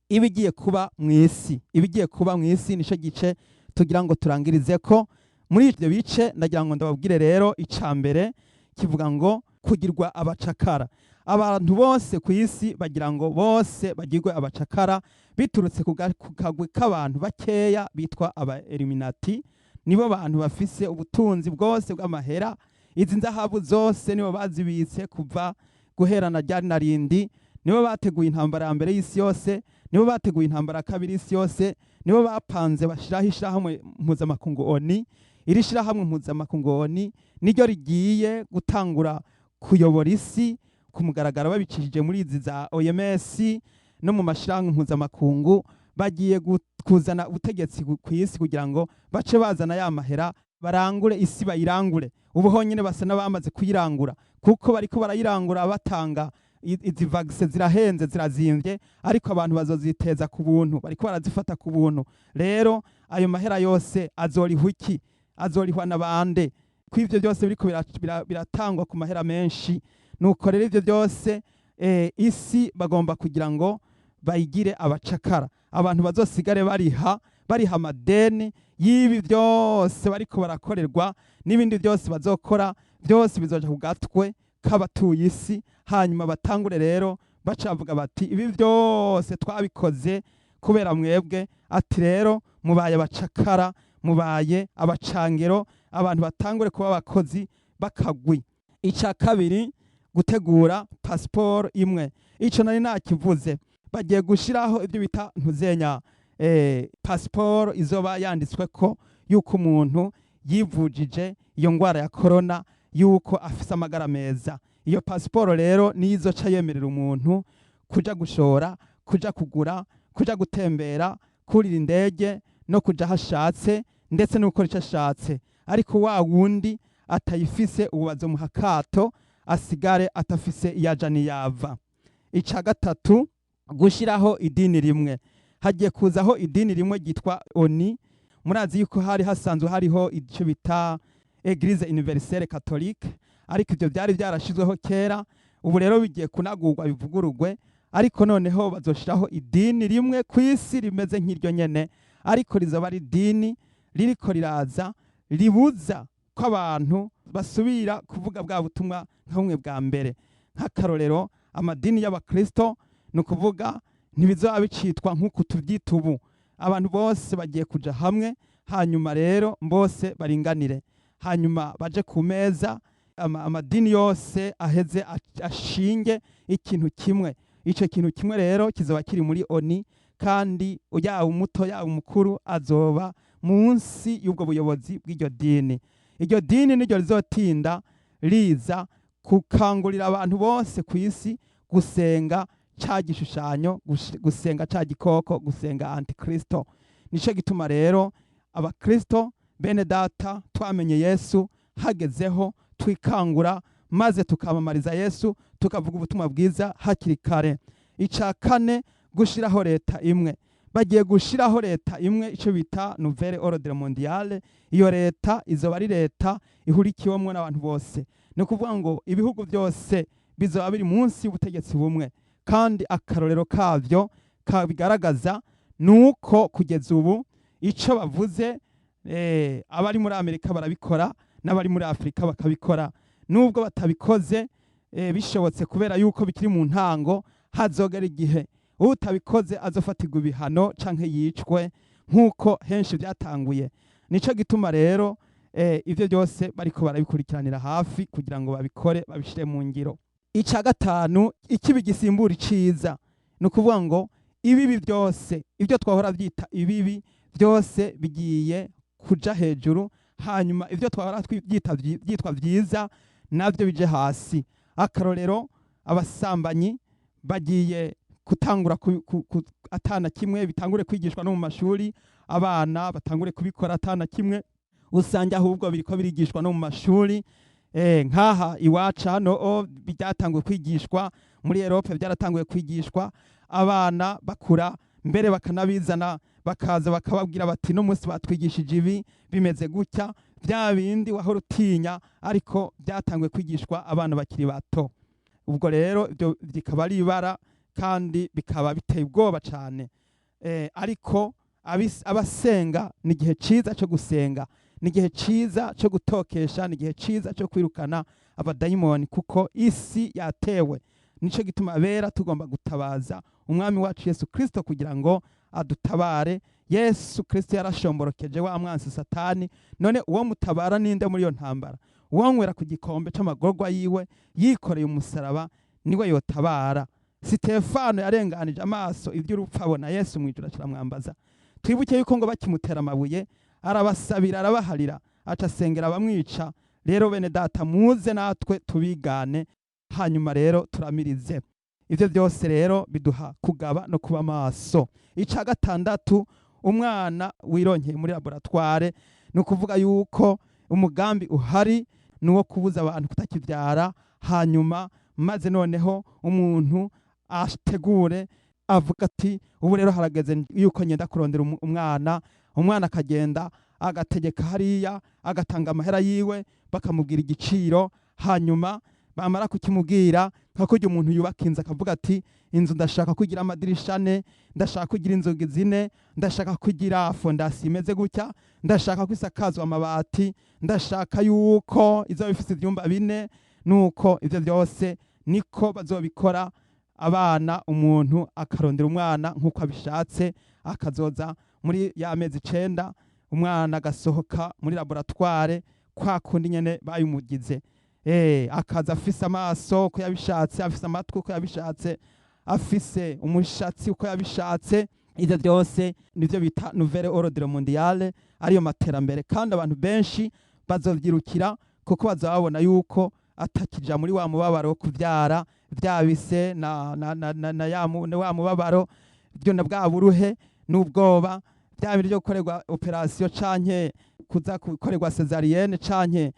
ibigiye kuba mu isi. Ibigiye kuba mu isi nico gice tugira ngo turangirize ko muri ibyo bice. Ndagira ngo ndababwire rero, ica mbere kivuga ngo kugirwa abacakara. Abantu bose ku isi bagira ngo bose bagirwe abacakara biturutse ku kagwi k'abantu bakeya bitwa aba Illuminati. Nibo bantu bafise ubutunzi bwose bw'amahera. Izi nzahabu zose nibo bazibitse kuva guhera na ryari na rindi. Nibo bateguye intambara ya mbere y'isi yose, nibo bateguye intambara ya kabiri y'isi yose, nibo bapanze bashiraho ishirahamwe mpuzamakungu ONU. Iri shirahamwe mpuzamakungu ONU niryo rigiye gutangura kuyobora isi ku mugaragaro babicishije muri izi za OMS no mu mashirahamwe mpuzamakungu. Bagiye kuzana ubutegetsi ku isi kugira ngo bace bazana ya mahera, barangure isi, bayirangure. Ubu honyine basa n'abamaze kuyirangura, kuko bariko barayirangura batanga izi vaccin. Zirahenze, zirazimvye, ariko abantu bazoziteza ku buntu, bariko barazifata ku buntu. Rero ayo mahera yose azorihwa iki? Azorihwa na bande, ko ivyo byose biriko biratangwa ku mahera menshi? Nuko rero ivyo byose, isi bagomba kugira ngo bayigire abacakara, abantu bazosigare bariha amadeni y'ibi byose bariko barakorerwa, n'ibindi byose bazokora byose bizoja ku gatwe k'abatuye isi. Hanyuma batangure rero baca bavuga bati: "Ibi byose twabikoze kubera mwebwe." Ati: "Rero mubaye abacakara, mubaye abacangero." Abantu batangure kuba abakozi b'akagwi. Icya kabiri, gutegura pasiporo imwe. Ico nari nakivuze. Bagiye gushiraho ibyo bita ntuzenya pasiporo izoba yanditswe ko yuko umuntu yivujije iyo ngwara ya korona, yuko afise amagara meza. Iyo pasiporo rero niyo izoca yemerera umuntu kuja gushora, kuja kugura, kuja gutembera, kurira indege no kuja aho ashatse, ndetse no gukora icyo ashatse. Ariko wa wundi atayifise, ubu bazomuha akato, asigare atafise iyo aja n'iyava. Ica gatatu, gushyiraho idini rimwe. Hagiye kuzaho idini rimwe ryitwa ONU. Murazi yuko hari hasanzwe hariho icyo bita Église Universelle Catholique, ariko ibyo byari byarashyizweho kera. Ubu rero bigiye kunagurwa, bivugururwe, ariko noneho bazoshiraho idini rimwe ku isi rimeze nk'iryo nyene, ariko rizoba ari idini ririko riraza ribuza ko abantu basubira kuvuga bwa butumwa nka bumwe bwa mbere. Nk'akarorero, amadini y'abakristo, ni ukuvuga ntibizoba bicitwa nk'uku tubyita ubu. Abantu bose bagiye kuja hamwe, hanyuma rero bose baringanire, hanyuma baje ku meza, amadini yose aheze ashinge ikintu kimwe. Ico kintu kimwe rero kizoba kiri muri ONU, kandi yaba umuto yaba umukuru azoba munsi y'ubwo buyobozi bw'iryo dini. Iryo dini niryo rizotinda riza gukangurira abantu bose ku isi gusenga ca gishushanyo, gusenga ca gikoko, gusenga antikristo. Nico gituma rero abakristo bene data twamenye Yesu, hagezeho twikangura maze tukamamariza Yesu, tukavuga ubutumwa bwiza hakiri kare. Ica kane, gushiraho leta imwe. Bagiye gushiraho leta imwe, ico bita nouvelle ordre mondiale. Iyo leta izoba ari leta ihurikiwemwo n'abantu bose, ni ukuvuga ngo ibihugu byose bizoba biri munsi y'ubutegetsi bumwe. Kandi akarorero kavyo kabigaragaza nuko kugeza ubu ico bavuze, abari muri Amerika barabikora n'abari muri Afurika bakabikora. Nubwo batabikoze, bishobotse kubera yuko bikiri mu ntango, hazogera igihe utabikoze azofatirwa ibihano canke yicwe, nk'uko henshi byatanguye. Nico gituma rero ivyo byose bariko barabikurikiranira hafi kugira ngo babikore, babishire mu ngiro. Ica gatanu, ikibi gisimbura iciza. Ni ukuvuga ngo ibibi byose, ibyo twahora byita ibibi byose, bigiye kuja hejuru, hanyuma ibyo twahora byita byitwa vyiza navyo bije hasi. Akarorero, abasambanyi bagiye gutangura atana kimwe, bitangure kwigishwa no mu mashuri, abana batangure kubikora atana kimwe. Usanga ahubwo biriko birigishwa no mu mashuri. Nkaha iwacu hano byatanguye kwigishwa, muri Europe byaratanguye kwigishwa, abana bakura mbere bakanabizana, bakaza bakababwira bati: "No munsi batwigishije ibi, bimeze gutya." Bya bindi wahora utinya, ariko byatanguye kwigishwa abana bakiri bato. Ubwo rero ibyo bikaba ari ibara kandi bikaba biteye ubwoba cyane. Ariko abasenga, ni igihe ciza cyo gusenga, ni igihe ciza cyo gutokesha, ni igihe ciza cyo kwirukana abadayimoni, kuko isi yatewe. Nico gituma abera tugomba gutabaza umwami wacu Yesu Kristo kugira ngo adutabare. Yesu Kristo yarashomborokeje wa mwansi Satani. None uwo mutabara ninde muri iyo ntambara? Uwonywera ku gikombe c'amagorwa yiwe yikoreye umusaraba niwe yotabara. Sitefano yarenganije amaso iby'urupfu, abona Yesu mu ijuru, acaramwambaza. Twibuke yuko ngo bakimutera amabuye arabasabira, arabaharira, aca asengera abamwica. Rero bene data, muze natwe tubigane, hanyuma rero turamirize. Ibyo byose rero biduha kugaba no kuba maso. Ica gatandatu, umwana wironkeye muri laboratoire. Ni ukuvuga yuko umugambi uhari ni uwo kubuza abantu kutakibyara, hanyuma maze noneho umuntu ategure avuga ati: "Ubu rero harageze yuko ngenda kurondera umwana." Umwana akagenda agategeka hariya, agatanga amahera yiwe, bakamubwira igiciro. Hanyuma bamara kukimubwira, nka kurya umuntu yubaka inzu akavuga ati: "Inzu ndashaka kugira amadirisha ane, ndashaka kugira inzugi zine, ndashaka kugira fondation imeze gutya, ndashaka ko isakazwa amabati, ndashaka yuko izoba ifise ivyumba bine." Nuko ivyo byose niko bazobikora. Abana, umuntu akarondera umwana nk'uko abishatse, akazoza muri ya mezi 9, umwana agasohoka muri laboratoire kwa kundi nyene bayimugize, akaza afise amaso uko yabishatse, afise amatwi uko yabishatse. afise umushatsi uko yabishatse. Ivyo byose nivyo bita nouvelle ordre mondiale, ariyo materambere, kandi abantu benshi bazovyirukira kuko bazababona yuko atakija muri wa mubabaro wo kuvyara vyabise na na wa mubabaro byo na bwa buruhe n'ubwoba, bya bindi byo gukorerwa opération canke kuza gukorerwa césarienne canke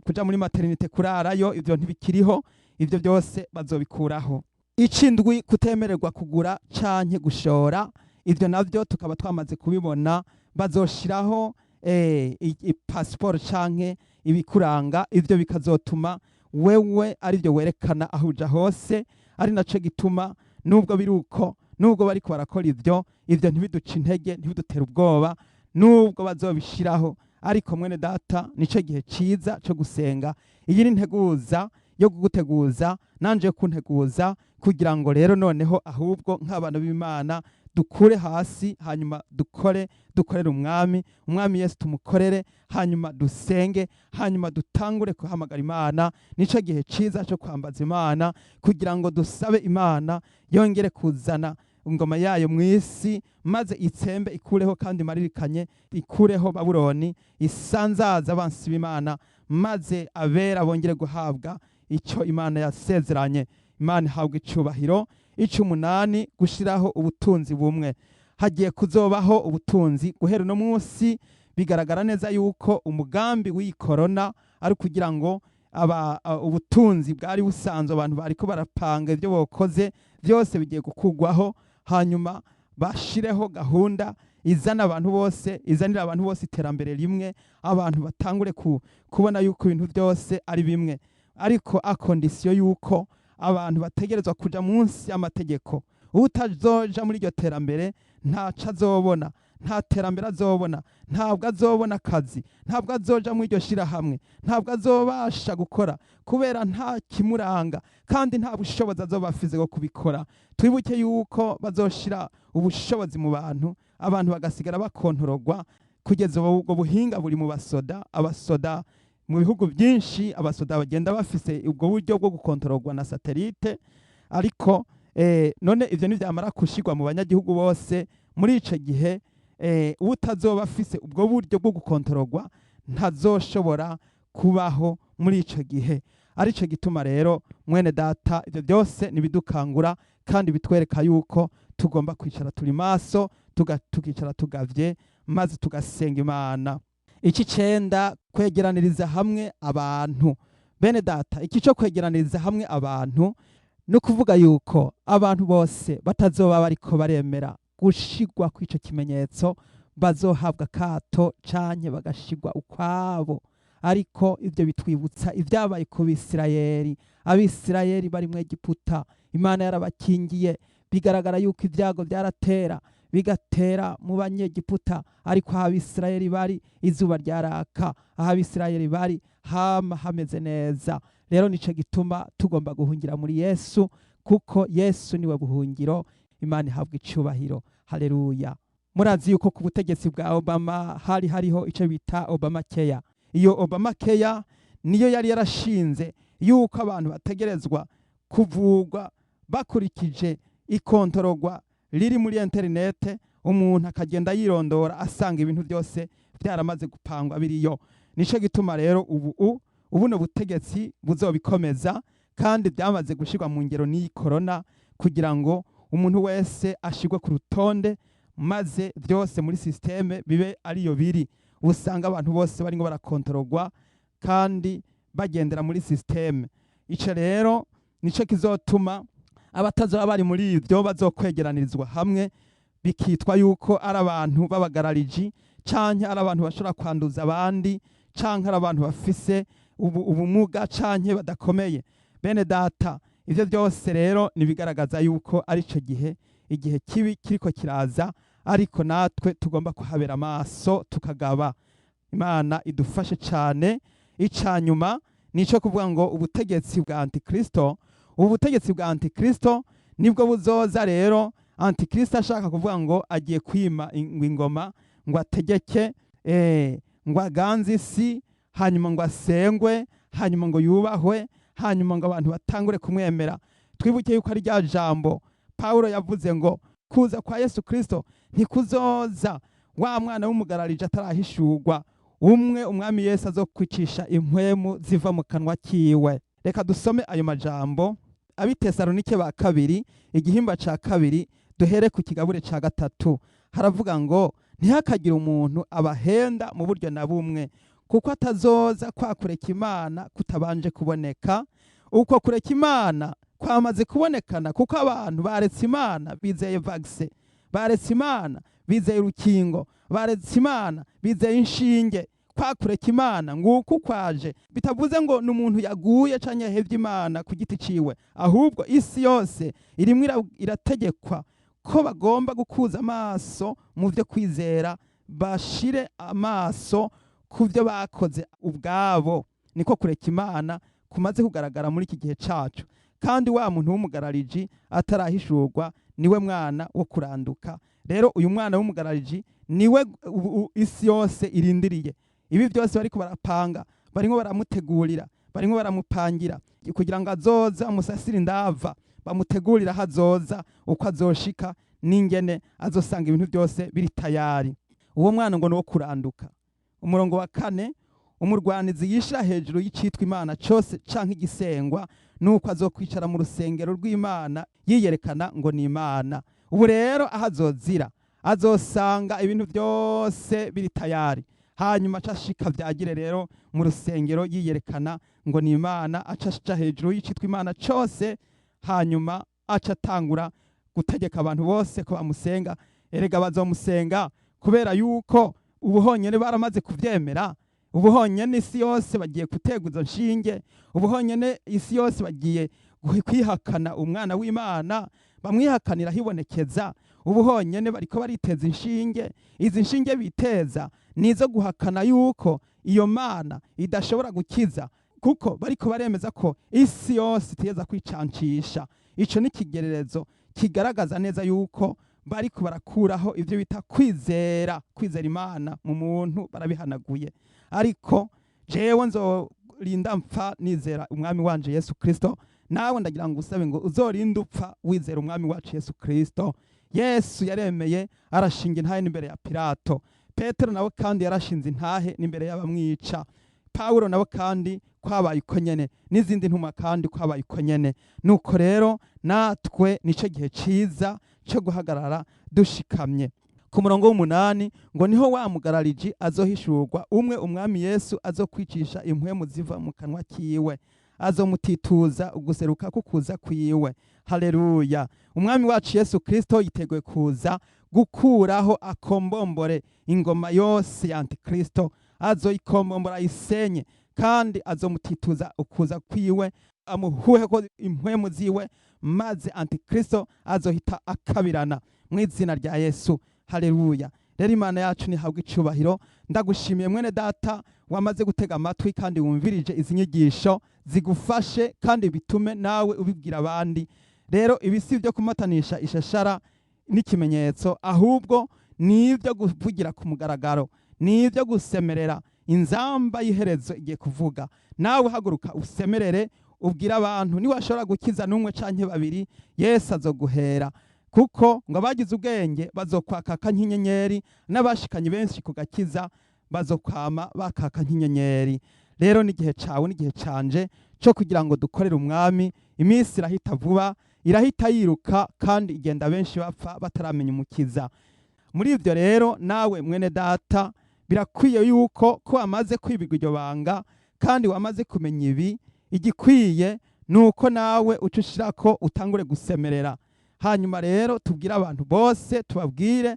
kuja muri maternité kurarayo. Ivyo ntibikiriho, ivyo byose bazobikuraho. Icindwi, kutemererwa kugura canke gushora. Ivyo navyo tukaba twamaze kubibona, bazoshiraho passport canke ibikuranga. Ivyo bikazotuma wewe arivyo werekana aho uja hose. Ari naco gituma nubwo biri uko, nubwo bariko barakora ivyo, ivyo ntibiduca intege, ntibidutere ubwoba nubwo bazobishiraho. Ariko mwene data, nico gihe ciza co gusenga. Iyi ni nteguza yo kuguteguza nanje yo kunteguza, kugira ngo rero noneho ahubwo nk'abana b'Imana dukure hasi, hanyuma dukore, dukorere umwami, umwami Yesu tumukorere, hanyuma dusenge, hanyuma dutangure guhamagara Imana. Nico gihe ciza cyo kwambaza Imana kugira ngo dusabe Imana yongere kuzana ingoma yayo mu isi, maze itsembe, ikureho kandi maririkanye, ikureho Babuloni isanzaza abansi b'Imana, maze abera bongere guhabwa icyo Imana yasezeranye. Imana ihabwa icubahiro. Icumunani, gushiraho ubutunzi bumwe. Hagiye kuzobaho ubutunzi guhera uno munsi. Bigaragara neza yuko umugambi w'iyi korona ari kugira ngo ubutunzi bwari busanzwe abantu bariko barapanga ibyo bokoze byose bigiye gukugwaho, hanyuma bashireho gahunda izana abantu bose, izanira abantu bose iterambere rimwe, abantu batangure kubona yuko ibintu byose ari bimwe, ariko à condition yuko abantu bategerezwa kuja munsi y'amategeko. Utazoja muri iryo terambere ntaco azobona, nta terambere azobona, ntabwo azobona akazi, ntabwo azoja muri iryo shirahamwe, ntabwo azobasha gukora kubera nta kimuranga, kandi nta bushobozi azoba afise bwo kubikora. Twibuke yuko bazoshira ubushobozi mu bantu, abantu bagasigara bakontorogwa. Kugeza ubu ubwo buhinga buri mu basoda. Abasoda mu bihugu byinshi, abasoda bagenda bafise ubwo buryo bwo gukontorogwa na satellite. Ariko none ivyo nivyamara gushirwa mu banyagihugu bose, muri ico gihe utazoba afise ubwo buryo bwo gukontorogwa ntazoshobora kubaho muri ico gihe. Arico gituma rero, mwene data, ivyo byose nibidukangura kandi bitwereka yuko tugomba kwicara turi maso, tukicara tugavye, maze tugasenga Imana. Iki cenda, kwegeraniriza hamwe abantu. Bene data, iki cyo kwegeraniriza hamwe abantu no kuvuga yuko abantu bose batazoba bariko baremera gushigwa kw'ico kimenyetso bazohabwa akato canke bagashigwa ukwabo. Ariko ibyo bitwibutsa ibyabaye ku Bisirayeli. Abisirayeli bari mu Egiputa, Imana yarabakingiye. Bigaragara yuko ibyago byaratera bigatera mu Banyegiputa, ariko aho Abisirayeli bari izuba ryaraka, aho Abisirayeli bari hama hameze neza. Rero nico gituma tugomba guhungira muri Yesu, kuko Yesu niwe buhungiro. Imana ihabwa icubahiro, haleluya. Murazi yuko ku butegetsi bwa Obama hari hariho icyo bita Obama Care. Iyo Obama Care niyo yari yarashinze yuko abantu bategerezwa kuvugwa bakurikije ikontorogwa riri muri interinete, umuntu akagenda yirondora asanga ibintu byose byaramaze gupangwa biriyo. Nico gituma rero ubu ubuno butegetsi buzobikomeza, kandi byamaze gushirwa mu ngero n'iyi corona, kugira ngo umuntu wese ashirwe ku rutonde, maze byose muri système bibe ariyo biri. Usanga abantu bose barimo barakontorogwa kandi bagendera muri système. Ico rero nico kizotuma abatazoba bari muri ivyo bazokwegeranirizwa hamwe, bikitwa yuko ari abantu b'abagarariji, canke ari abantu bashobora kwanduza abandi, canke ari abantu bafise ubumuga canke badakomeye. Bene data, ivyo byose rero nibigaragaza yuko ari ico gihe, igihe kibi kiriko kiraza, ariko natwe tugomba kuhabera amaso tukagaba. Imana idufashe cane. Icanyuma nico kuvuga ngo ubutegetsi bwa Antikristo. Ubu butegetsi bwa Antikristo nibwo buzoza. Rero Antikristo ashaka kuvuga ngo agiye kwima ingoma, ngo ategeke, ngo aganze isi, hanyuma ngo asengwe, hanyuma ngo yubahwe, hanyuma ngo abantu batangure kumwemera. Twibuke yuko ari rya jambo Pawulo yavuze ngo kuza kwa Yesu Kristo ntikuzoza wa mwana w'umugararije atarahishurwa, umwe umwami Yesu azokwicisha impwemu ziva mu kanwa kiwe. Reka dusome ayo majambo, Abitesalonike ba kabiri, igihimba ca kabiri, duhere ku kigabure ca gatatu. Haravuga ngo: "Ntihakagire umuntu abahenda mu buryo na bumwe, kuko atazoza kwa kureka Imana kutabanje kuboneka." Uko kureka Imana kwamaze kubonekana, kuko abantu baretse Imana bizeye vaccin, baretse Imana bizeye urukingo, baretse Imana bizeye inshinge. Kwa kureka Imana nguku kwaje. Bitavuze ngo ni umuntu yaguye canke yahevye Imana ku giti ciwe, ahubwo isi yose irimwo irategekwa ko bagomba gukuza amaso mu byo kwizera, bashire amaso ku byo bakoze ubwabo. Niko kureka Imana kumaze kugaragara muri iki gihe cacu. Kandi wa muntu w'umugarariji atarahishurwa, niwe mwana wo kuranduka. Rero uyu mwana w'umugarariji niwe isi yose irindiriye. Ibi byose bariko barapanga, barimo baramutegurira, barimo baramupangira kugira ngo azoze amusasire indava, bamutegurira aho azoza, uko azoshika n'ingene azosanga ibintu byose biri tayari. Uwo mwana ngo ni uwo kuranduka. Umurongo wa kane: "Umurwanizi yishira hejuru y'icitwa Imana cose canke igisengwa, nuko azokwicara mu rusengero rw'Imana yiyerekana ngo ni Imana." Ubu rero aho azozira azosanga ibintu byose biri tayari, hanyuma aca ashika vyagire rero mu rusengero yiyerekana ngo ni Imana, aca aca hejuru y'icitwa Imana cose, hanyuma aca atangura gutegeka abantu bose ko bamusenga. Erega bazomusenga kubera yuko ubu honyene baramaze kuvyemera. Ubu honyene isi yose bagiye gutegwa izo nshinge. Ubu honyene isi yose bagiye kwihakana umwana w'Imana, bamwihakanira hibonekeza. Ubu honyene bariko bariteza inshinge. Izi nshinge biteza nizo guhakana yuko iyo Mana idashobora gukiza, kuko bariko baremeza ko isi yose itegeza kwicancisha. Ico ni ikigererezo kigaragaza neza yuko bariko barakuraho ivyo bita kwizera, kwizera Imana mu muntu barabihanaguye. Ariko jewe nzorinda mpfa nizera umwami wanje Yesu Kristo. Nawe ndagira ngo usabe ngo uzorinde upfa wizera umwami wacu Yesu Kristo. Yesu yaremeye arashinga intahe n'imbere ya Pilato. Petero nawe kandi yarashinze intahe n'imbere y'abamwica. Pawulo nawe kandi kwabaye uko nyene, n'izindi ntumwa kandi kwabaye uko nyene. Nuko rero natwe nico gihe ciza cyo guhagarara dushikamye. Ku murongo w'umunani ngo: "Niho wa mugarariji azohishurwa, umwe umwami Yesu azokwicisha impwemu ziva mu kanwa kiwe, azomutituza uguseruka kukuza kwiwe." Haleluya! Umwami wacu Yesu Kristo yiteguye kuza gukuraho akombombore ingoma yose ya Antikristo. Azoyikombombora ayisenye, kandi azomutituza ukuza kwiwe, amuhuheko impwemu ziwe, maze Antikristo azohita akabirana mu izina rya Yesu. Haleluya! Rero Imana yacu nihabwa icubahiro. Ndagushimiye mwene data wamaze gutega amatwi kandi wumvirije izi nyigisho, zigufashe kandi bitume nawe ubibwira abandi. Rero ibi si ibyo kumatanisha ishashara n'ikimenyetso, ahubwo ni ibyo kuvugira ku mugaragaro, ni ibyo gusemerera. Inzamba y'iherezo igiye kuvuga. Nawe haguruka usemerere, ubwire abantu. Niwashobora gukiza n'umwe canke babiri, Yesu azoguhera, kuko ngo abagize ubwenge bazokwakaka nk'inyenyeri, n'abashikanye benshi ku gakiza bazokwama bakaka nk'inyenyeri. Rero n'igihe cawe n'igihe canje cyo kugira ngo dukorere umwami. Iminsi irahita vuba, irahita yiruka, kandi igenda benshi bapfa bataramenya umukiza. Muri ibyo rero nawe mwene data, birakwiye yuko ko wamaze kwibirwa iryo banga kandi wamaze kumenya ibi, igikwiye ni uko nawe uca ushirako utangure gusemerera. Hanyuma rero tubwire abantu bose, tubabwire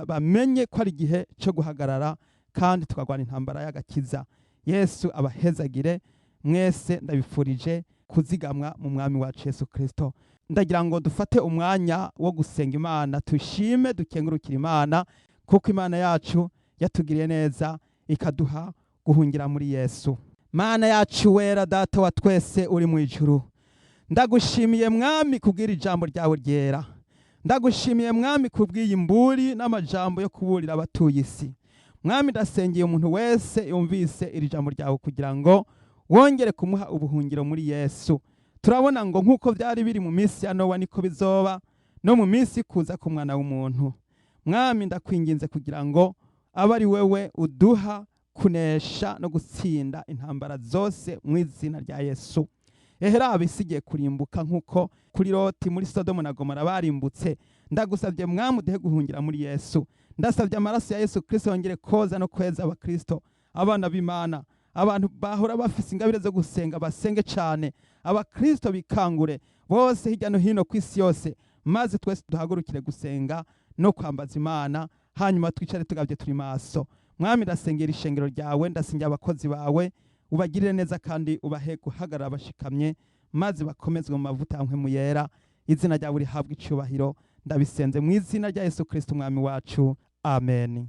bamenye ko ari igihe cyo guhagarara kandi tukarwana intambara y'agakiza. Yesu abahezagire mwese. Ndabifurije kuzigamwa mu mwami wacu Yesu Kristo. Ndagira ngo dufate umwanya wo gusenga Imana, tushime, dukengurukire Imana, kuko Imana yacu yatugiriye neza ikaduha guhungira muri Yesu. Mana yacu wera, Data wa twese uri mu ijuru, ndagushimiye Mwami kubwira ijambo ryawe ryera. Ndagushimiye Mwami kubw'iyi mburi n'amajambo yo kuburira abatuye isi. Mwami, ndasengeye umuntu wese yumvise iri jambo ryawe kugira ngo wongere kumuha ubuhungiro muri Yesu. Turabona ngo nk'uko byari biri mu minsi ya Nowa, niko bizoba no mu minsi kuza ku Mwana w'umuntu. Mwami, ndakwinginze kugira ngo abe ari wewe uduha kunesha no gutsinda intambara zose mu izina rya Yesu. Eheraba isi igiye kurimbuka nk'uko kuri Loti muri Sodomu na Gomora barimbutse. Ndagusabye, Mwami, uduhe guhungira muri Yesu. Ndasabye amaraso ya Yesu Kristo yongere koza no kweza Abakristo, abana b'Imana. Abantu bahora bafise ingabire zo gusenga basenge cyane. Abakristo bikangure bose hirya no hino ku isi yose, maze twese duhagurukire gusenga no kwambaza Imana, hanyuma twicare tugabye turi maso. Mwami, ndasengera ishengero ryawe, ndasengera abakozi bawe, ubagirire neza kandi ubahe guhagarara bashikamye, maze bakomezwe mu mavuta ya Mpwemu Yera. Izina ryawe rihabwe icyubahiro. Ndabisenze mu izina rya Yesu Kristo, Umwami wacu. Amen.